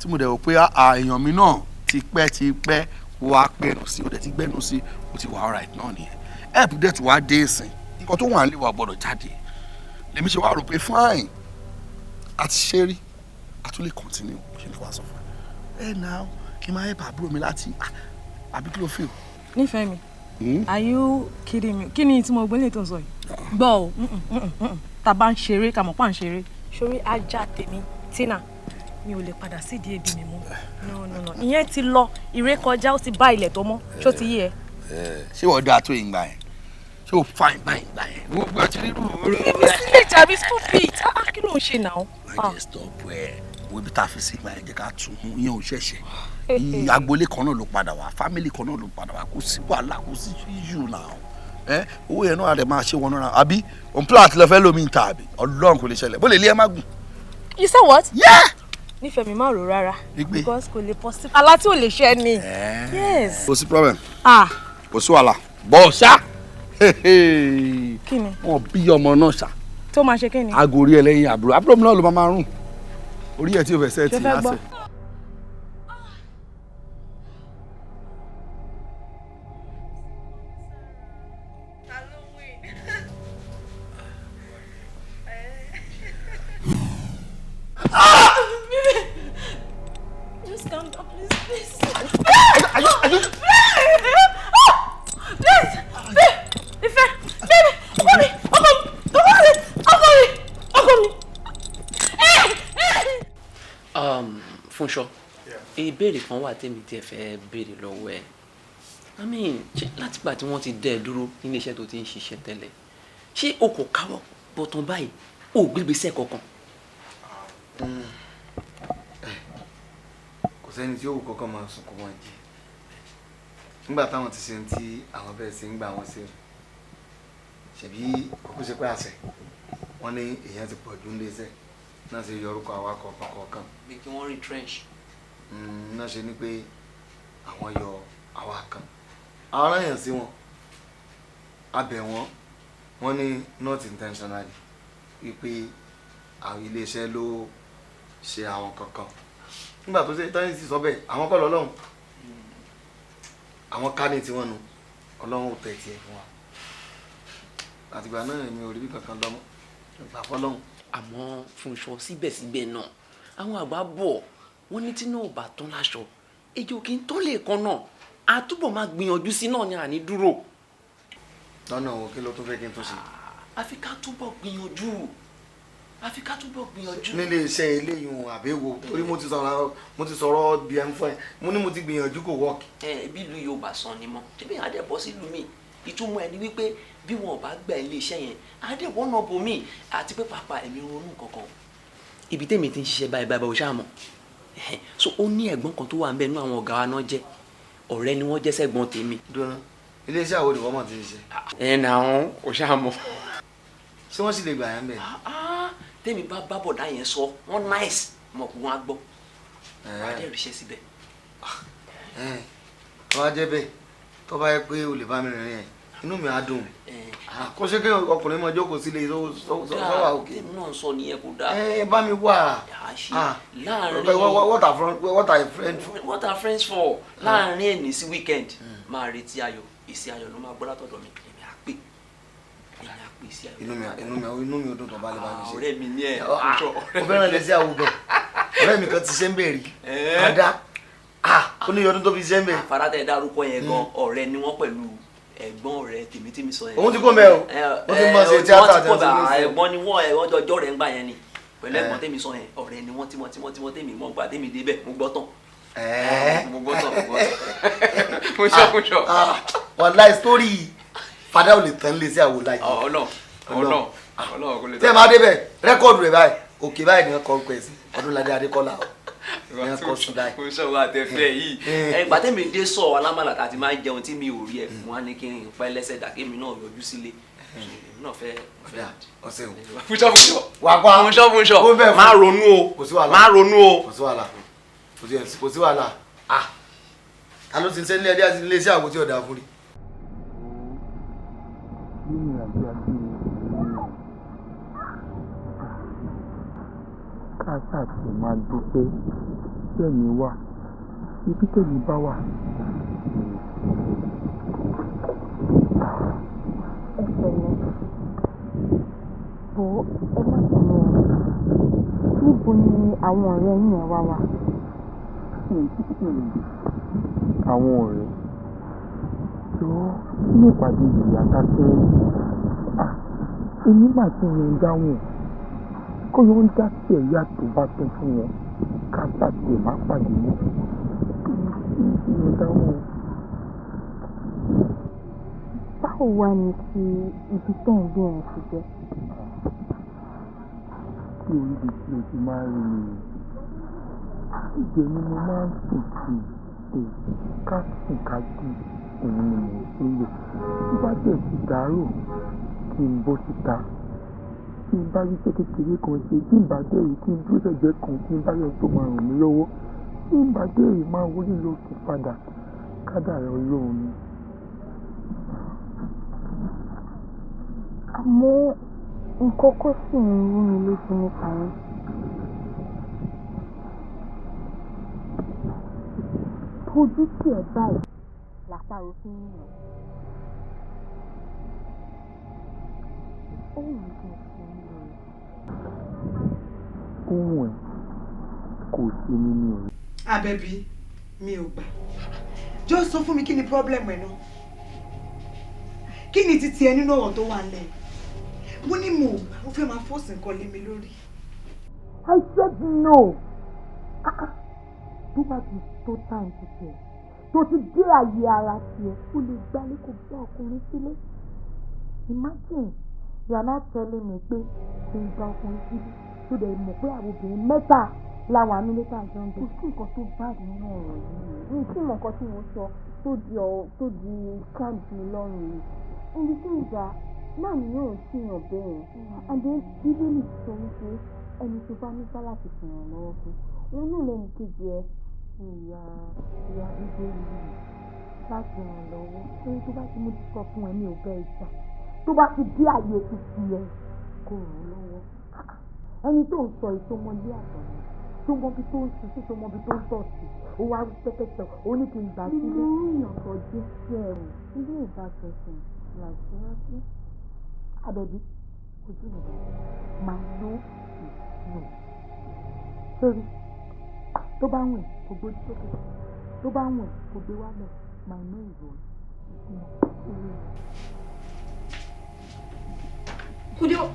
tí mo dẹ̀ wò pé èèyàn mi náà ti pẹ́ ti pẹ́ wá gbẹnu sí, ó dẹ̀ ti gbẹnu sí, ó ti wà alright náà nìyẹn. Help dẹ̀ tí wàá dé ìsìn, nǹkan tó wà nílé wa gbọ́dọ̀ jáde. Lèmi ṣe wá rò pé fine, a ti ṣe rí, a tún lè continue, ṣe ní kó wá sọ fún ẹ. Ẹ náà kí n máa help àbúrò mi láti àbí kí ló feel? Nífẹ̀ẹ́ mi, are you kidding me? Kí ni tí mo gbélé tó ń sọ yìí? Gbọ́ o, tá a bá ń ṣeré, ká mọ̀ pa ń ṣeré. Sórí ajá tèmi, Tina, mi ò lè padà sídìí ebi mi mọ́. No, no, no. Ìyẹn ti lọ, ìrékọjá ó ti bá ilẹ̀ tó mọ́. Ṣó ti yé ẹ? Ṣé wọ́n dáa tó ìgbà yẹn? Ṣé o fa ìgbà ìgbà yẹn? Wọ́n gbọ́ ti rírù rírù. Èmi sílẹ̀ jàbí stupid. Kí ló ń ṣe náà? Má jẹ́ stop ẹ̀. Wo ibi tá a fi sí ìgbà yẹn jẹ́ ká tún mú ìyẹn ò ṣẹ̀ṣẹ̀. Agboolé kan náà ló padà wá, fámìlì kan náà ló padà wá, kò sí wàhálà, kò sí issue náà. Owó yẹn náà rẹ̀ máa ṣe wọn náà. Àbí òun plan àti lọ fẹ́ lómi ìta àbí? Ọlọ́run kò lè ṣẹlẹ̀. Bó lè lé ẹ má gùn. You said what? Yeah! Nífẹ̀ẹ́ mi má rò rárá. Because kò lè possible. Àlá tí ò lè ṣẹ ni. Yes. Kò sí problem. Kò sí wàhálà. Bọ̀ ṣá. Kí ni? Wọ́n bí ọmọ náà ṣá. Tó máa ṣe kí ni? Aago orí ẹ lẹ́yìn àbúrò. Àbúrò mi náà ló máa rùn. Orí ẹ̀ tí o fẹ́ sẹ́ẹ̀tì lásẹ̀. Just calm down, please, please. Are you? Please, please, Ife, baby, ọkọ mi, ọkọ mi, ọkọ mi, ọkọ mi. Fúnṣọ́, ìbéèrè kan wà tèmi tí ẹ fẹ́ béèrè lọ́wọ́ ẹ. I mean, látìgbà tí wọ́n ti dẹ́ ẹ dúró nílé iṣẹ́ tó ti ń ṣiṣẹ́ tẹ́lẹ̀, ṣé o kò káwọ́ bọ̀tán báyìí, o ò gbégbèsè kankan? Kò sẹ́ni tí ó wù kọ́kọ́ máa sùn kó máa jí. Nígbà táwọn ti ṣe tí àwọn fẹ́ẹ́ ṣe ń gbà wọ́n ṣe, ṣebí kókó ṣe pé àṣẹ wọ́n ní èèyàn ti pọ̀ ju ń léṣẹ́ náà ṣe yọ orúkọ awakọ̀ kọ̀ọ̀kan. Bí kí wọ́n retrench. Náà ṣe ni pé àwọn yọ àwa kan, àwọn aráyàn sí wọn, abẹ wọn, wọ́n ní not intentionally, wípé àwọn iléeṣẹ́ ló ṣe àwọn kankan. Nígbà tó ṣe tọ́yìn sì sọ bẹ́ẹ̀, àwọn kọ́ lọ́lọ́run, àwọn ká ní tiwọn nu, Ọlọ́run ò tẹ̀ tiẹ̀ fún wa. Àtìgbà náà mi ò rí bí kankan lọ́mọ ìgbà fọlọ́run. Àmọ́ Fúnṣọ́, síbẹ̀síbẹ̀ náà àwọn àgbà bọ̀ wọ́n ní tí náà ò bá tán láṣọ, ejò kì í tán lè kan náà, àtúbọ̀ máa gbìyànjú sí náà ni àní dúró. Lọ́nà wo? Kí ló tún fẹ́ kí n tún ṣe? Àfi ká túbọ̀ gbìyànjú, àfi ká túbọ̀ gbìyànjú. Nílé iṣẹ́ eléyìí àbẹ̀wò, torí mo ti sọ̀rọ̀ bí ẹ ń fọ́ ẹ, mo ní mo ti gbìyànjú kò wọ́ọ̀kì. Ẹ bí ìlú yóò bá san ni mọ́, ṣé bí àdẹ̀ bọ́ sílùú mi, ìtumọ̀ ẹ ni wípé bí wọn ò bá gba ilé iṣẹ́ yẹn, àdẹ̀ wọ́n náà bò mí. Àti pé pàápàá èmi ronú kankan. Ibi tèmi ti ń ṣiṣẹ́ báyìí báyìí báyìí, o ṣáà mọ̀. So ó ní ẹ̀gbọ́n kan tó wà ń bẹ nínú àwọn ọ̀gá wa náà jẹ́ ọ̀rẹ́ ni wọ́n jẹ́ sẹ́gbọ́n tèmi. Dúró, ilé iṣẹ́ àwọn olùkọ́ mọ̀ ti ń ṣe. Ẹ nà án, o ṣáà mọ̀. Ṣé wọ́n sì lè gbà yẹn bẹ̀? Tèmi bá bá bọ̀dá yẹn sọ, wọ́n nice, mọ̀ pé wọ́n á gbọ́. Wọ́n á dẹ̀ ríṣẹ́ síbẹ̀. Tó bá jẹ́ bẹ́ẹ̀, tó bá yẹ pé o lè bá mi rìnrìn yẹn, inú mi á dùn. Kó ṣe kí ọkùnrin máa jókòó sílé sọ́wọ́ òkè. Tèmi náà sọ nìyẹn, kó dáa. Ẹ bá mi wà. Láàárín what are friends for? What are friends for? Láàárín ẹ̀ní sí weekend, máa retí ayọ̀, èsì ayọ̀ ló máa gbọ́ látọ̀dọ̀ mi. Èmi á pè, èmi á pè sí ayọ̀. Inú mi ò dùn tó bá lè bá mi ṣe. Ọ̀rẹ́ mi ní ẹ̀. Mo fẹ́ràn lè sí àwùjọ. Ọ̀rẹ́ mi kan ti ṣe ń bèrè. Ada, ó ní ọdún tó fi ṣe ń bèrè. Àfàràtà ẹ̀ dárúkọ yẹn gan, ọ̀rẹ́ ni wọ́n pẹ̀lú ẹ̀gbọ́n ọ̀rẹ́ tèmi tí mi sọ yẹn. Òun ti kó mẹ́ o. Ó ti mọ̀ ṣe tíátà àti ẹ̀sìn. Ẹ̀gbọ́n ni wọ́n, ẹ̀wọ́n jọjọ́ rẹ̀ ń gbà yẹn ni. Pẹ̀lú ẹ̀gbọ́n tèmi sọ yẹn, ọ̀rẹ́ ni wọ́n tímọ́ tímọ́ tímọ́ tèmi mọ́ gbà tèmi débẹ̀, mo gbọ́ tán. Mo gbọ́ tán, mo gbọ́ tán. Mo ṣọ́, mo ṣọ́. Wàláì sítórì fadá ò lè tán lé sí àwòlá yìí. Ọlọ́run, Ọlọ́run, Ọlọ́run kò lè tán. Tẹ́ ẹ máa débẹ̀, rẹ́kọ̀dù rẹ̀ báyìí, òkè báyìí ni wọ́n kọ orúkọ ẹ̀ sí, Ọdúnládé Adékọ́lá ni wọ́n kọ sí báyìí. Mo sọ wa tẹ fẹ́ yìí. Ìgbà tẹ́mi dé sọ alámàlà tá a ti máa ń jẹun tí mi ò rí ẹ, wọn á ní kí n pẹ́ lẹ́sẹ̀ dà kémi náà yọjú sílé. Èmi náà fẹ́. Ọ̀sẹ̀ o. Fúnṣọ́ fúnṣọ́. Wà pa. Fúnṣọ́ fúnṣọ́. Má ronú o. Kò sí wàhálà. Má ronú o. Kò sí wàhálà. Kò sí wàhálà. Ah! Ta ló ti ń sẹ́ni ẹdí àti ilé iṣẹ́ àwò tí ọ̀dà fún rí? Ká ṣáà ti máa dúpẹ́ tẹ̀mí wà, ibi tẹ̀mí bá wà. Ẹ pẹ̀lẹ́, bó ẹ má bínú o, níbo ni àwọn ọ̀rẹ́ yín yẹn wá wà? Àwọn ọ̀rẹ́ jọ ní ìpàdé yìí àtàkẹ́, èmi mà ti yẹn dáhùn kó yóò ń dá sí ẹ̀yà tó bá tún fún wọn ká ṣàtì má pàdé mọ́ ìyẹn dáhùn. Báwo wá ní ti ibi tẹ́ ń gbé yẹn ṣe jẹ́? Kí orí ibi tí o ti máa ń rí mi, ibẹ̀ ni mo máa ń sùn sí pé ká sùn ká jí, òun ni mò ń ṣe ń lò. Tó bá dẹ̀ ti dàárò kí n bọ́ síta, kí n bá rí iṣẹ́ kékeré kan ṣe, tí n bá dẹ̀ rí kí n dúró sẹ́gbẹ̀ẹ́ kan, kí n bá yọ tó máa ràn mí lọ́wọ́, tí n bá dẹ̀ rí máa wọlé lọ sùn padà, kádàrá Ọlọ́run ni. Àmọ́ nǹkan kan sì ń rú mi lójú nípa yín. Tójú tì ẹ́ báyìí làpárò fi ń yàn. Ó wù mí kí n ṣe yín lóore. Ohun ẹ̀ kò ṣe mí ní ọ̀rẹ́. Àbẹ̀bí, mi ò gbà. Jọ sọ fún mi, kí ni problem ẹ̀ náà? Kí ni títí ẹ nínú ọ̀rọ̀ tó wà nílẹ̀? Mo ní mo ò gbà, ó fẹ́ máa fọ́ọ̀sì nǹkan lé mi lórí. I said no. Tó bá ti tó time títí ẹ̀, tó ti dé àyè ara tiẹ̀, ó lè gbálé kó bá ọkùnrin sílé. Imagine you are not telling me pé kò ń gba ọkùnrin sílé, tó dẹ̀ mọ̀ pé àwọn obìnrin mẹ́ta làwọn ànúlé tá a jọ ń gbé. Kò sí nǹkan tó bad nínú ọ̀rọ̀ yìí. Mi tí mọ̀ nǹkan tí mo sọ tó di ọ̀ tó di crime sí mi lọ́rùn yìí. In the sense that náà ni yóò ṣèyàn bẹ́ẹ̀. And then Bíbélì sọ wípé ẹni tó bá nípa láti ṣèrànlọ́wọ́ fún, òun náà lẹ́nu kejì ẹ. Ìyá ìyá Bíbélì láti ràn lọ́wọ́. Torí tó bá ti mú ti sọ fún ẹ, mi ò bẹ́ ìjà. Tó bá ti dé àyè ti fi ẹ, kò ràn lọ́wọ́. Ẹni tó ń sọ ìsọmọlé àtọ̀run, tó mọ ibi tó ń sùn sí, tó mọ ibi tó ń tọ̀ sí, ó wá pẹ́pẹ́pẹ́, ó ní kí n gbà sílé. Nínú èèyàn tó jẹ́ sí ẹ̀rù, ilé ìbáṣẹ̀sìn làìsíwájú. Àbẹ̀bí, ojú mi bá my no is no. Sórí, tó bá wùn kò gbójú sókè, tó bá wùn kò gbé wálẹ̀, my no is one. Kúdí ó.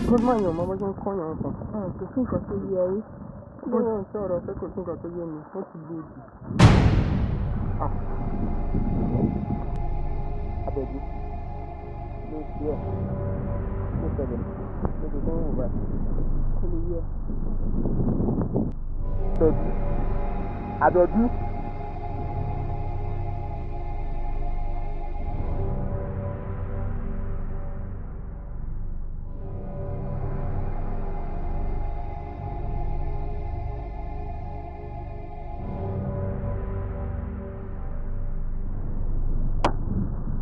Gbọ́dọ̀ yàn mọ́ bó ṣe ń kọ́ yàn kan. Kò sí nǹkan tó yé ẹ rí. Bó ṣe ń sọ̀rọ̀ pé kò sí nǹkan tó yé mi, ó ti le jù. Àbẹ̀bí ló ṣe ẹ̀ ló ṣẹlẹ̀ ló ṣe tó ń wù báyìí. Kò lè yé ẹ. Àbẹ̀bí Àbẹ̀bí.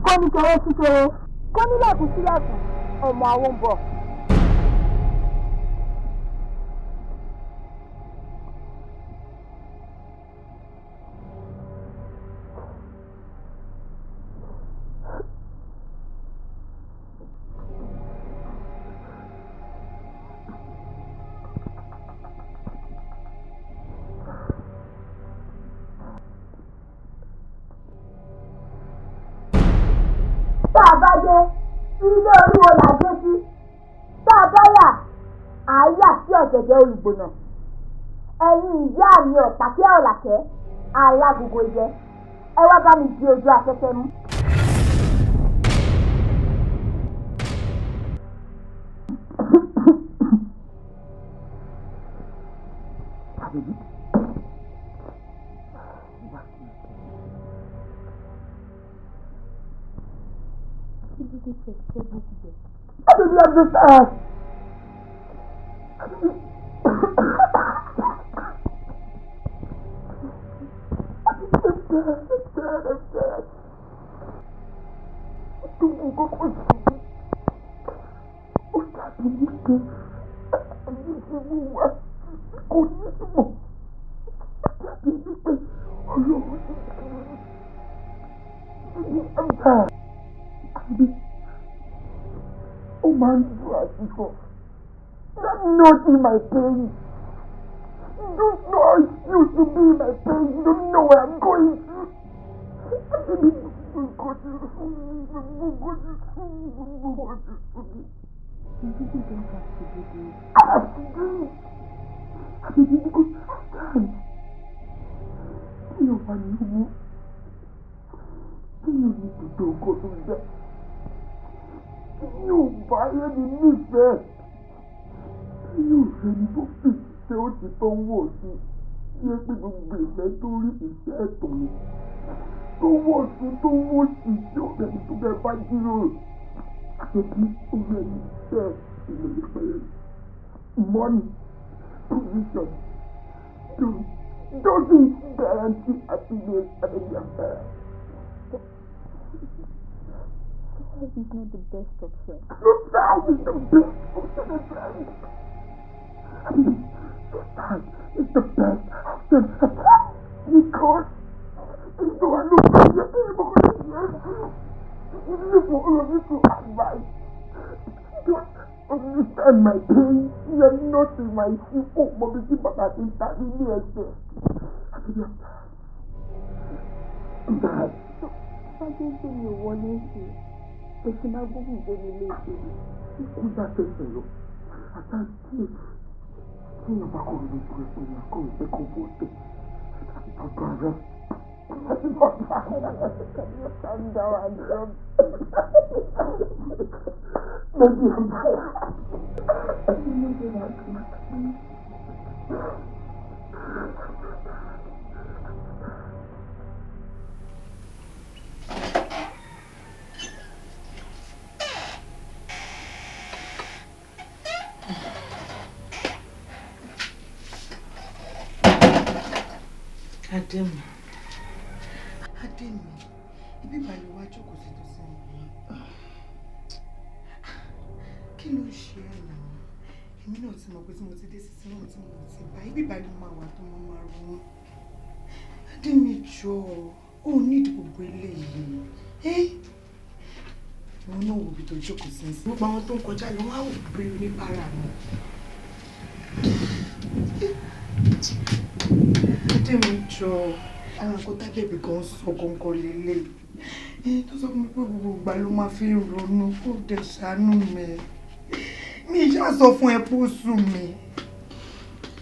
Kó ní kéré sí kéré, kó nílẹ̀kùn sílẹ̀kùn, ọmọ àwọn ń bọ̀. Tá a bá dé ilé oríwo là dé sí, tá a bá yà á yà sí ọ̀gẹ̀dẹ̀ olùgbònà. Ẹ̀yin ìyá mi ọ̀pàkẹ́ ọ̀làkẹ́ alágogo jẹ, ẹ wá bá mi di ojú afẹ́fẹ́ mú. Àbẹ̀bí. Àbẹ̀bí, I'm just asked. I'm dead, I'm dead, I'm dead. Gbogbo nǹkan kò sí mi. Ó dàbí wípé ayé tí mo wà kò ní ìmọ̀. Ó dàbí wípé Ọlọ́run ti dàbí mi. I'm dead. Àbí ó máa ń dùn àtìkọ́. You are not in my pain. You don't know how it feels to be in my pain. You don't know where I'm going through. You really don't have to do this. I have to do it. Àbẹ̀bí because I can't. Téèyàn bá lówó, téèyàn ní gbogbo nǹkan tó dá. Téèyàn ò bá rẹ́ni nífẹ̀ẹ́. Téèyàn ò rẹ́ni tó fi ìfẹ́ òtítọ́ wọ̀ sí. Yẹ pé gbogbo ìfẹ́ tó rí ìfẹ́ ẹ̀tàn ni. Tó wọ̀ sí tó wọ̀ sí tí ò rẹ́ni tó fẹ́ bá jíròrò. Àbẹ̀bí ó rẹ́ni bẹ́ẹ̀ ìlú ìpẹ́rẹ́. Money, position, doesn't guarantee happiness and welfare. Suicide is not the best option. Suicide is the best option. Suicide is the best option because For all of you to advise. Don't understand my pain. You are not in my shoe. Oh, mommy, see, Papa, in that in the I'm tired. Bá jẹ́ pé mi ò wọlé sí i, èsì máa gbógun gbé mi léṣe. Ikú bá tẹ̀sẹ̀ lọ. Àtàkì tí èèyàn bá kọ̀ lójú ẹ̀ pé èèyàn kọ̀ ìpẹ́ kan bó tẹ̀. Àti bàbá rẹ̀. Àti bàbá rẹ̀. Can you calm down and drop? Baby, I'm tired. Adémi, Adémi, ibi ìbàlẹ̀ wá jókòó sí tó sí mi. Kí ló ń ṣe ẹ́ náà? Èmi náà ti mọ̀ pé tí mo ti dé sí tí mo ti mọ̀ ti bá ibi ìbàlẹ̀ máa wà tó máa máa ronú. Adémi jọ̀ọ́, ó ní gbogbo eléyìí. Ìwọ náà wo ibi tó jókòó sí sí. Gbogbo àwọn tó ń kọjá lọ wá wò pé oníbàárà mi. Adémi jọ̀ọ́, ara nǹkan tábẹ́bí gan sọ gangan lélẹ̀. Tó sọ fún mi pé gbogbo ìgbà ló máa fi ń ronú kó dẹ̀ ṣàánú mi. Mi ìṣá sọ fún ẹ pé ó sú mi.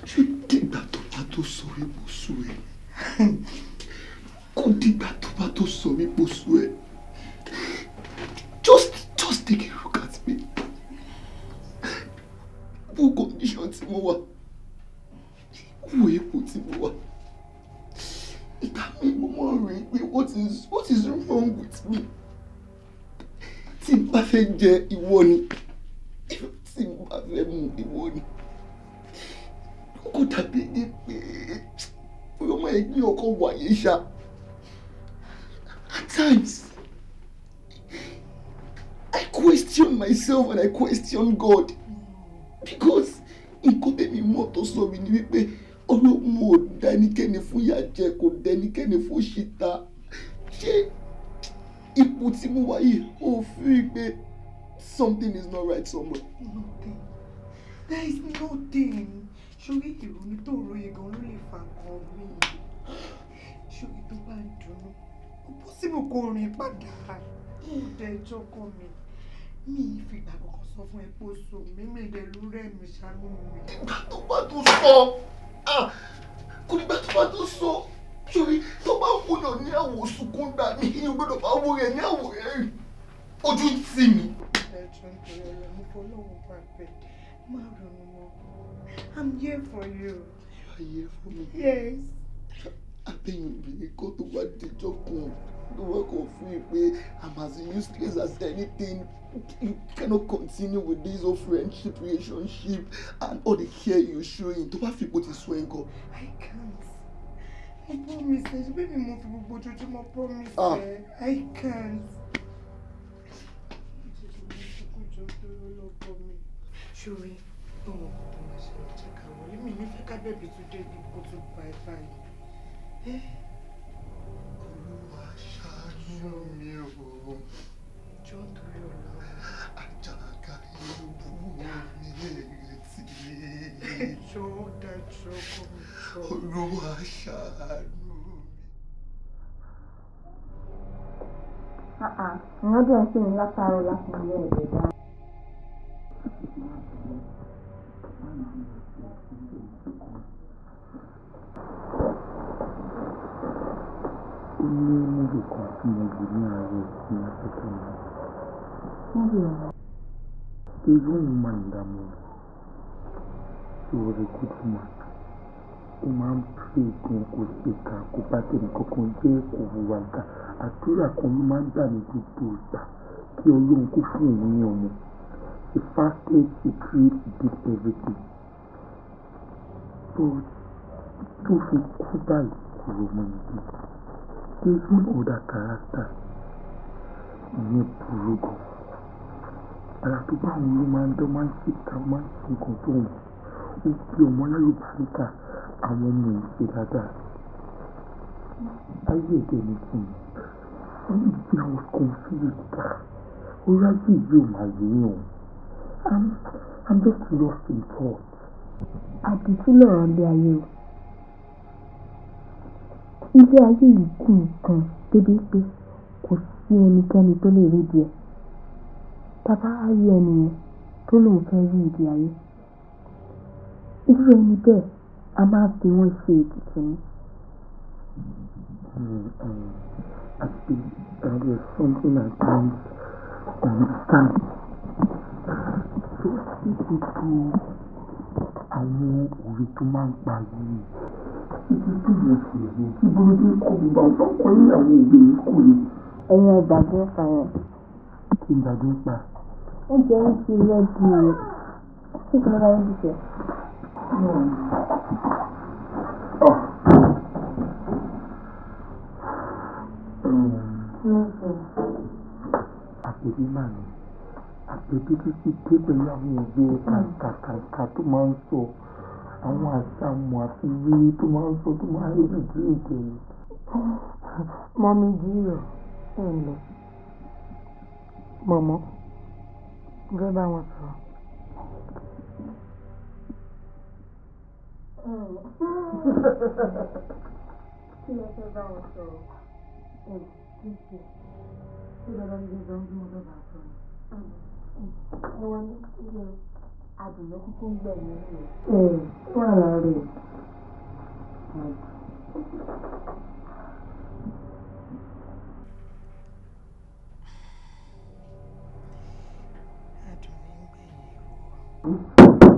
Ṣé dìgbà tó bá tó sọ wípé ó sú ẹ? Kò dìgbà tó bá tó sọ wípé ó sú ẹ. Just take a look at me. Wo condition tí mo wà. Wo ipò tí mo wà. Ìgbà mi mo máa ń rí pé what is wrong with me? Tí n bá fẹ́ jẹ ìwọ ni, tí n bá fẹ́ mu ìwọ ni. Kò dàbí ẹni pé ọmọ ẹgbẹ́ ọkọ wáyé ṣá. At times, I question myself and I question God because nǹkan tẹ̀mí mọ̀ tó sọ mi ni wípé Ọlọ́run ò dá ẹnikẹ́ni fún ìyà jẹ, kò dá ẹnikẹ́ni fún ṣìta. Ṣé ipò tí mo wà yìí ó fi pé something is not right somewhere? Nothing. There is nothing. Ṣorí ìrònú tó ń ròyìn gan ló lè fa nǹkan mi. Ṣorí tó bá ń dunnú, kò possible kó rìn padà. Ó dẹ ẹjọ́ kọ́ mi. Mi ì fi ìgbà kankan sọ fún ẹ pé ó sọ mí, mi dẹ̀ ló rẹ̀ mí ṣàánú mi. Ìgbà tó bá tó sọ, kò nígbà tó bá tó sọ, ṣorí tó bá wúyàn ní àwò sunkún gbà mí, ìyẹn gbọ́dọ̀ bá wú rẹ̀ ní àwò rẹ̀ rìn. Ojú ń tì mí. Ẹjọ́ nítorí ọ̀rọ̀ mo fọlọ́wọ́ bá bẹ̀. Má ronú mọ́. I'm here for you. You are here for me? Yes. Abẹ́yìn obìnrin kan tó bá dijọ́ kan tó wá kàn fún mi pé I'm as useless as anything. You cannot continue with this whole friendship relationship and all the care you're showing. Tó bá fi ipò ti sún ẹ nǹkan. I can't. Mo promise ẹ, ṣe bẹ́ẹ̀ ni mo fi gbogbo ojoojúmọ́ promise ẹ. I can't. Ṣorí, báwọn kò tó máa ṣe ọjọ́ ká wọlé mi nífẹ̀ẹ́ ká bẹ̀bí tún dé ibi kó tún bá ẹ báyìí. Olúwa ṣàánú mi o. Jọ̀ọ́ nítorí Ọlọ́run. Àjàgà ìlú mi retí. Jọ̀ọ́ dájọ́ kọ́ mi jọ. Olúwa ṣàánú mi. Ìyẹn dẹ̀ ń pè mí látàárọ̀ láti ilé ẹ̀jẹ̀ dá. Ó ní múvì kan tí mo wò ní àárọ̀ ní afẹ́fẹ́ mi. Múvì ọ̀hún. A young woman in that movie. She was a good woman. Ó máa ń pray gan, kò ṣèkà, kò bá tẹnì kankan jẹ́, kò hùwà ìkà. Àdúrà kan ló máa ń gbà ní gbogbo ìgbà kí Ọlọ́run kó fún òun ní ọmọ. She fasted, she prayed, she did everything. But tó fi kú báyìí kò rọmọ yìí. There's one other character. Ìyẹn burú gan. Ara tó bá òun ló máa ń dán, máa ń ṣèkà, máa ń ṣe nǹkan tó wù. Ó bí ọmọ lálùbáríkà, àwọn ọmọ ẹ̀ ṣe dáadáa. Ayé èdè mi fún mi. Only I was confused. Orí ayé yìí ò máa yé yàn. I'm just lost in thought. Àdìtú lọ̀rọ̀ ilé ayé o. Ilé ayé yìí gùn gan débi pé kò sí ẹnikẹ́ni tó lè rí díẹ̀. Bàbá á rí ẹni yẹn tó lóun fẹ́ rí ìdí ayé. Irú ẹni bẹ́ẹ̀ a máa fi wọ́n ṣe ètùtù ni. I think there's something I can't understand. So ṣé gbogbo àwọn òwe tó máa ń pa yìí, ibi tó yẹ sí ẹ̀mí, ibo ló dé kọ́ gbogbo àwọn tó ń kọ́ ní àwọn òwe yìí kò ní. Ẹ̀yin ọ̀gbàgbé ń fa yẹn. Kí n gbàgbé ń pa. Oúnjẹ ń fi rẹ́dí o. Ṣé kí ló bá yín bìṣẹ́? Àpèbí mà ní. Àpèbí tó ti dé pẹ̀lú àwọn òwe kàǹkàkàǹkà tó máa ń sọ, àwọn àṣàmọ̀ àti ìwé tó máa ń sọ tó máa ń rí ìdí èdè yìí. Mọ́mí jíyọ̀ ẹ̀ ń lọ. Mọ̀mọ́, mo fẹ́ bá wọn sọ̀rọ̀. Kí lẹ fẹ́ bá wọn sọ̀rọ̀? Ẹ̀ kí n ṣe. Ṣé dandan ni kí n sọ ohun tí mo fẹ́ bá sọ̀rọ̀? Ẹ wọ́n ní ilé adùn ló kúkú ń gbẹ̀yìn rẹ̀. Ẹ̀ wà lára rẹ̀.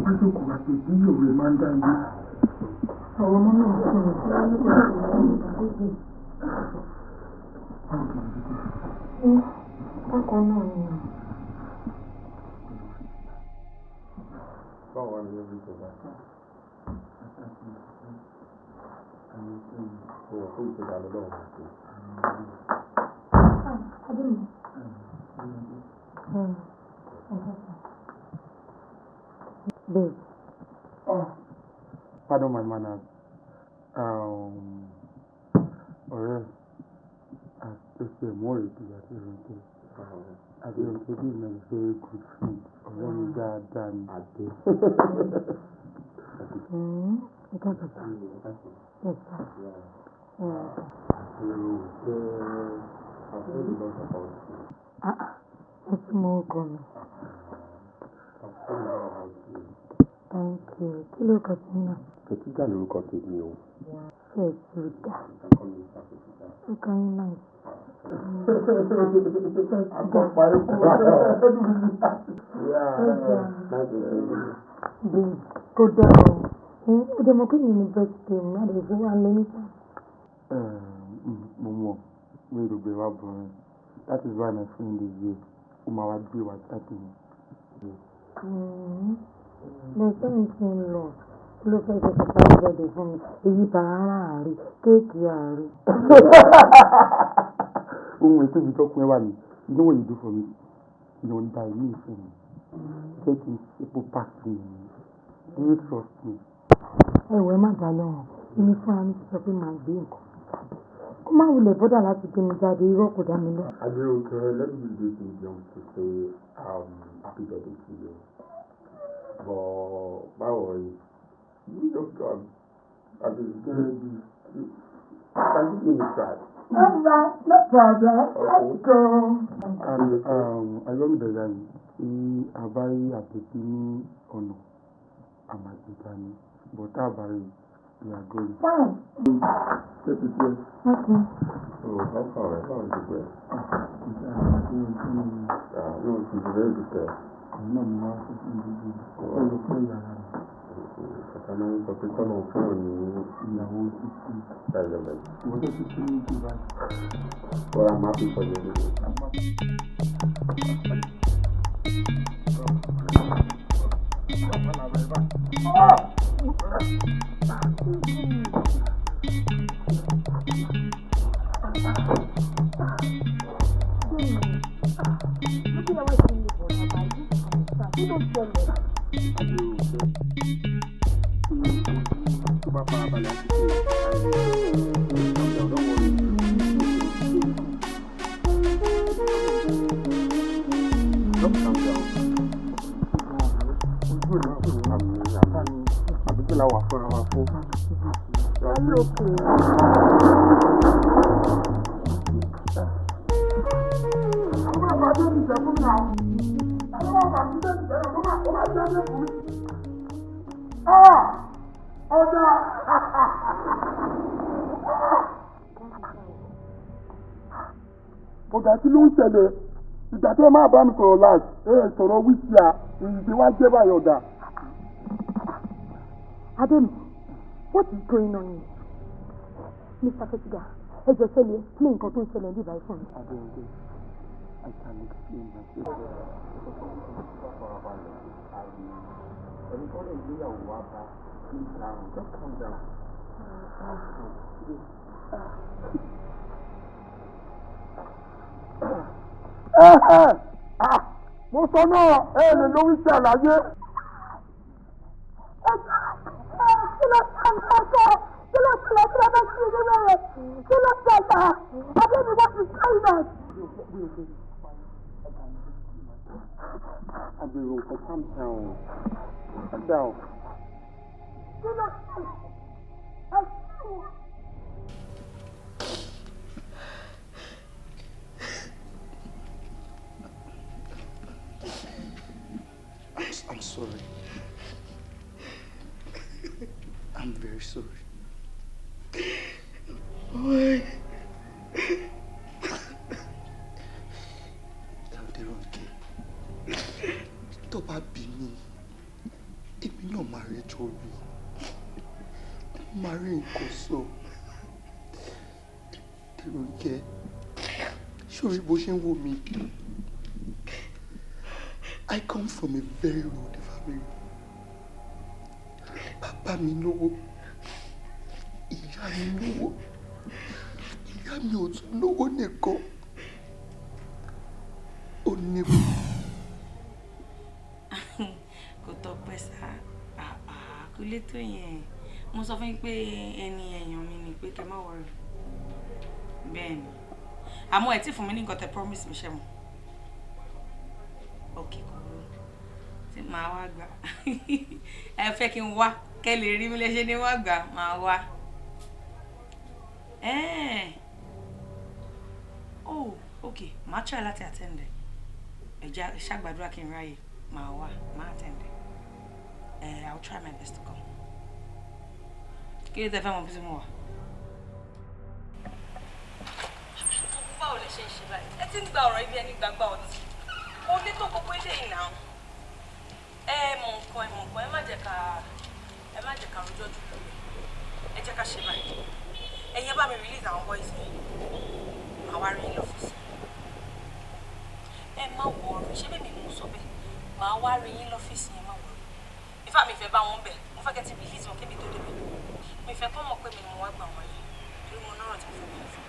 Lásìkò àpèbí òwe máa ń dá ilé. Àwọn ọmọ náà sọ̀rọ̀ sí wọn nígbà tí wọ́n ń bá Bákan náà ni. Báwo wá ní everything bá? Ó wọ̀ fún ìpínlẹ̀ lọ́wọ́ máa ṣe. Babe. Oh, pardon my manners. Ọ̀rẹ́ àti ẹ̀mọ́ èdè àti ìrìnkè. Àti ìrìnkè bí my very good friend. Ọ̀rẹ́ mi dáadáa ni. Adé. Yes, sir. I've heard a lot about you. Ah, ẹ tún mọ orúkọ mi. I've heard a lot about you. Thank you. Kí ló kọ sí náà? Fẹ̀tígà lorúkọ tèmi o. Fẹ̀tígà. Kọ́ mi nípa Fẹ̀tígà. Orúkọ yín náà. Àpapọ̀ ikú. Babe, kò dáa o. Ó dẹ̀ mọ̀ pé mi ní birthday mi, a lè fi wá lé níta. Mo mọ̀, mi ò rò pé wá bọ̀rẹ̀. That is why my friend is here. Ó máa wá gbé wa jáde ni. Mo sẹ́yìn tí ń lọ ló fẹ́ ṣe surprise birthday fún mi. Èyí bàárà àárẹ̀, kéèkì àárẹ̀. Ohun ètò ibi tọkùn ẹ wà ní, you know what you do for me? Yọ̀ǹda ìlú ìfẹ́ mi. Jẹ́ kí n ṣe pàtó mi. Do you trust me? Ẹ wọ ẹ má dá lóhùn. Èmi fúnra mi ti sọ pé màá gbé nǹkan mi jáde. Kó má wulẹ̀ bọ́dà láti gbé mi jáde, irọ́ kò dá mi lọ. Aderoke, let me use this medium to say happy birthday to you. But báwo ni? You just gone. I mean, you can you give me a try? All right, no problem. Let's go. And ayọ́mìdẹ̀yà ni tí a bá rí àpètí ní ọ̀nà àmàgbègbà ni, but tá a bá rí, we are going. Fine. Take it well. Okay. Oh, how far? Báwo ni gbogbo ẹ̀? Ah, no, she's a very good girl. Àwọn náà mo máa ń sọ fún gbogbo ọpẹ́lọpẹ́ ìyàrá rẹ̀. Kàkà máa ń sọ pé kọ́nà fún òní ìyàwó títí. Ẹlẹ́mẹ̀. Ìwọ́n tó ti tún ní jù báyìí. But I'm happy for you anyway. Tó bá farabalẹ̀ àti ṣe àìsàn, calm down, don't worry. Just calm down. Ojú ò ní kí òun àbí kí la wà fúnra wa fún. Ọ̀gá, kí ló ń ṣẹlẹ̀? Ìgbà tó máa bá mi sọ̀rọ̀ láti ẹ sọ̀rọ̀ wíṣíà ìdí wá jẹ́ báyìí, ọ̀gá. Ademi, what is going on here? Mr. Fetiga, ẹ jọ̀ọ́, ṣẹlẹ̀ explain nǹkan tó ń ṣẹlẹ̀ níbàá fún mi. Adéyẹ̀dé, I can explain myself. Farabalẹ̀, ẹni tó lè gbéyàwó wá bá, calm down, just calm down. Calm down. Ẹ ẹ, mo sọ náà, ẹ lè lórí sí àlàyé. Kí ló ṣẹlẹ̀ ọkọ? Kí ló ṣẹlẹ̀? Kí ló bá ṣe ní wẹ̀rẹ̀? Kí ló ṣẹlẹ̀? Ademi, what is going on? Adérónkẹ́, calm down. Calm down. Kí ló ṣẹlẹ̀? Ẹ ṣe wọ́n. I'm sorry. I'm very sorry. Why? Adérónkẹ́, tó bá bí mi, èmi náà máa rẹjọ́ rí. Máa rí nǹkan sọ. Adérónkẹ́, ṣó rí bó ṣe ń wò mí? I come from a very wealthy family. Bàbá mi lówó, ìyá mi lówó, ìyá mi ò tún lówó nìkan. Ó ní. Kò tọpẹ́ sá, kò lè tó yẹn. Mo sọ fún yín pé ẹni èèyàn mi ni pé kẹ́ má worry. Bẹ́ẹ̀ ni, àmọ́ ẹ tí fún mi ní nǹkan tẹ́ promise mi ṣe mọ́. Ok, kò burú, tí màá wá gbà. Ẹ fẹ́ kí n wá kẹ́ lè rí mi léṣe ní wá gbà, màá wá. Oh, ok, màá try láti attend. Ẹ jẹ́ ṣàgbàdúrà kí n ráyè, màá wá, màá attend. Ẹ, I will try my best to come. Kí ló tẹ fẹ́ mọ bí tí mo wà? Báwo lẹ ṣe ń ṣe báyìí? Ẹ ti ń gba ọ̀rọ̀ ibi ẹni gbàgbà ọtí. Kò ní tó gbogbo eléyìí náà. Ẹ mọ nǹkan, ẹ mọ nǹkan, ẹ má jẹ́ ká rojọ́ jù lọ. Ẹ jẹ́ ká ṣe báyìí. Ẹ̀yin bá mi release àwọn boys yẹn. Màá wá rí yín lọ́fíìsì. Ẹ má worry, ṣé bẹ́ẹ̀ mi mú sọ bẹ́ẹ̀? Màá wá rí yín lọ́fíìsì yẹn, má worry. In fact, mi fẹ́ bá wọn bẹ̀. Mo fẹ́ kẹ́ ti release wọn kémi tó débẹ̀. Mi fẹ́ kọ́ mọ̀ pé mi ni mo wá gbà wọ́n lẹ̀. Torí mo nọ́rọ̀ tí mo fẹ́ bá wọn sọ.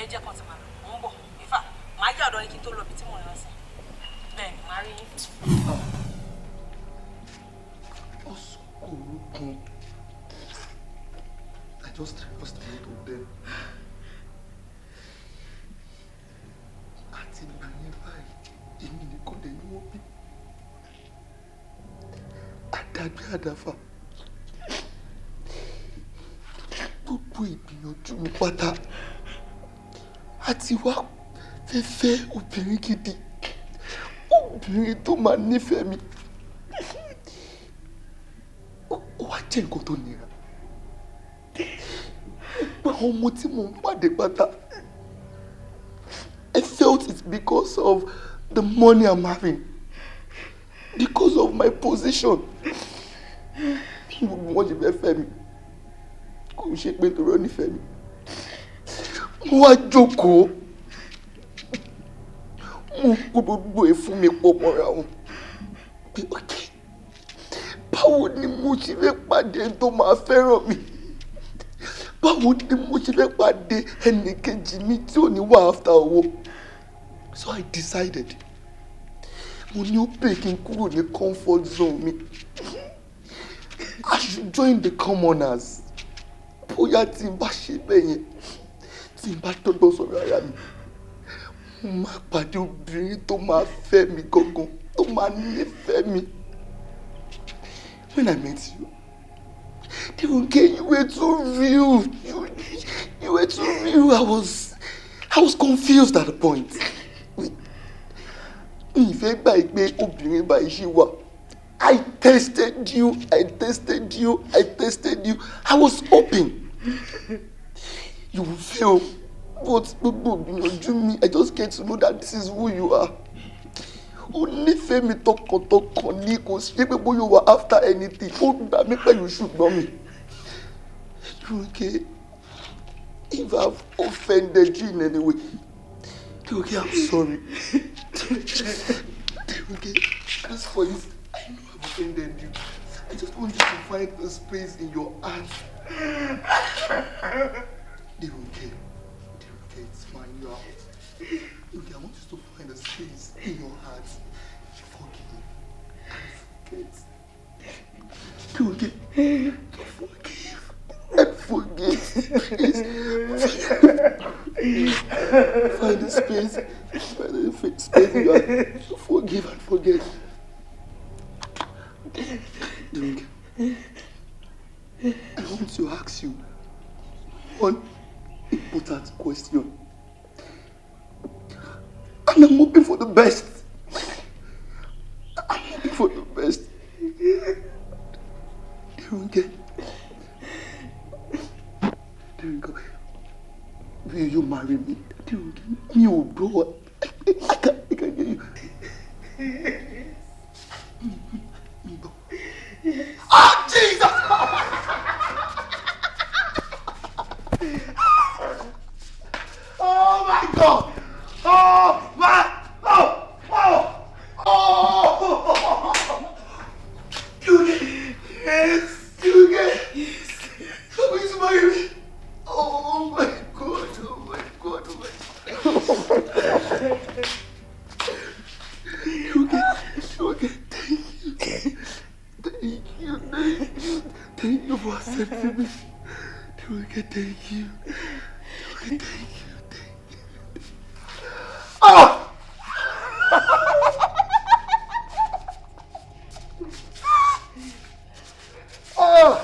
Ẹ jẹ́ kan ti máa lọ. Mò ń bọ̀. In fact, màá yà ọ̀dọ̀ yín kí n tó lọ ibi tí mò ń lọ sí. Bẹ́ẹ̀ ni, màá rí yín. Ọ̀sán kò kan. I just trust both of them. Àti ìgbà yẹn báyìí, èmi nìkan dẹ̀ ni wọ́n bí. Àdàgbé àdàfà. Gbogbo ìgbìyànjú mi pátá àti wá fẹ́ fẹ́ obìnrin gidi, obìnrin tó máa nífẹ̀ẹ́ mi. Ó wá jẹ́ nǹkan tó nira. Gbogbo àwọn ọmọ tí mò ń pàdé pátá, I felt it's because of the money I'm having, because of my position. Bí gbogbo wọn ṣe fẹ́ fẹ́ mi, kò ń ṣe pé nítorí ó nífẹ̀ẹ́ mi. Mo wá jókòó, mo kó gbogbo ẹ̀ fún mi pọ̀ mọ́ra wọn pé ok, báwo ni mo ṣe fẹ́ pàdé ẹni tó máa fẹ́ràn mi? Báwo ni mo ṣe fẹ́ pàdé ẹnì kejì mi tí ò ní wà after owó? So I decided, mo ní ó pè kí n kúrò ní comfort zone mi, should join the commoners. Bóyá tí n bá ṣe bẹ́ẹ̀ yẹn, tí n bá dọ́gbọ́n sọ̀rọ̀ ara mi, mo máa pàdé obìnrin tó máa fẹ́ mi gangan, tó máa nífẹ̀ẹ́ mi. When I met you, Deronke, you were too real. You were too real. I was confused at the point. Mi ì fẹ́ gbà pé obìnrin báyìí ṣì wà. I tested you, I tested you, I tested you. I was hoping you would fail. But gbogbo ìgbìyànjú mi, I just get to know that this is who you are. Ó nífẹ̀ẹ́ mi tọkàntọkàn ní, kò sí pé bóyá o wà after anything. Ó gbà mí pẹ̀lú ṣùgbọ́n mi. Deronke, if I've offended you in any way, Deronke, I'm sorry. Deronke, as for you, I know I've offended you. I just want you to find a space in your heart. Deronke, Deronke, it's fine. You are. Okay, I want you to find a space in your heart. Forgive and forget. Deronke, forgive and forget. Please. Find a space. Find a space in your heart. Forgive and forget. Deronke, I want to ask you one important question. And I'm hoping for the best. I'm hoping for the best. Deronke, Deronke, will you marry me? Deronke, mi ò gbọ́. I can't hear you. Ah, Jesus! Oh my God! Oh my! Oh! Oh! Oh! Deronke! Yes! Deronke! Yes! You're going to marry me! Oh my God! Oh my God! Oh my God! Deronke! Deronke! Thank you! Thank you! Thank you! Thank you for accepting me! Deronke, thank you! Deronke, thank you! Ah! Ah!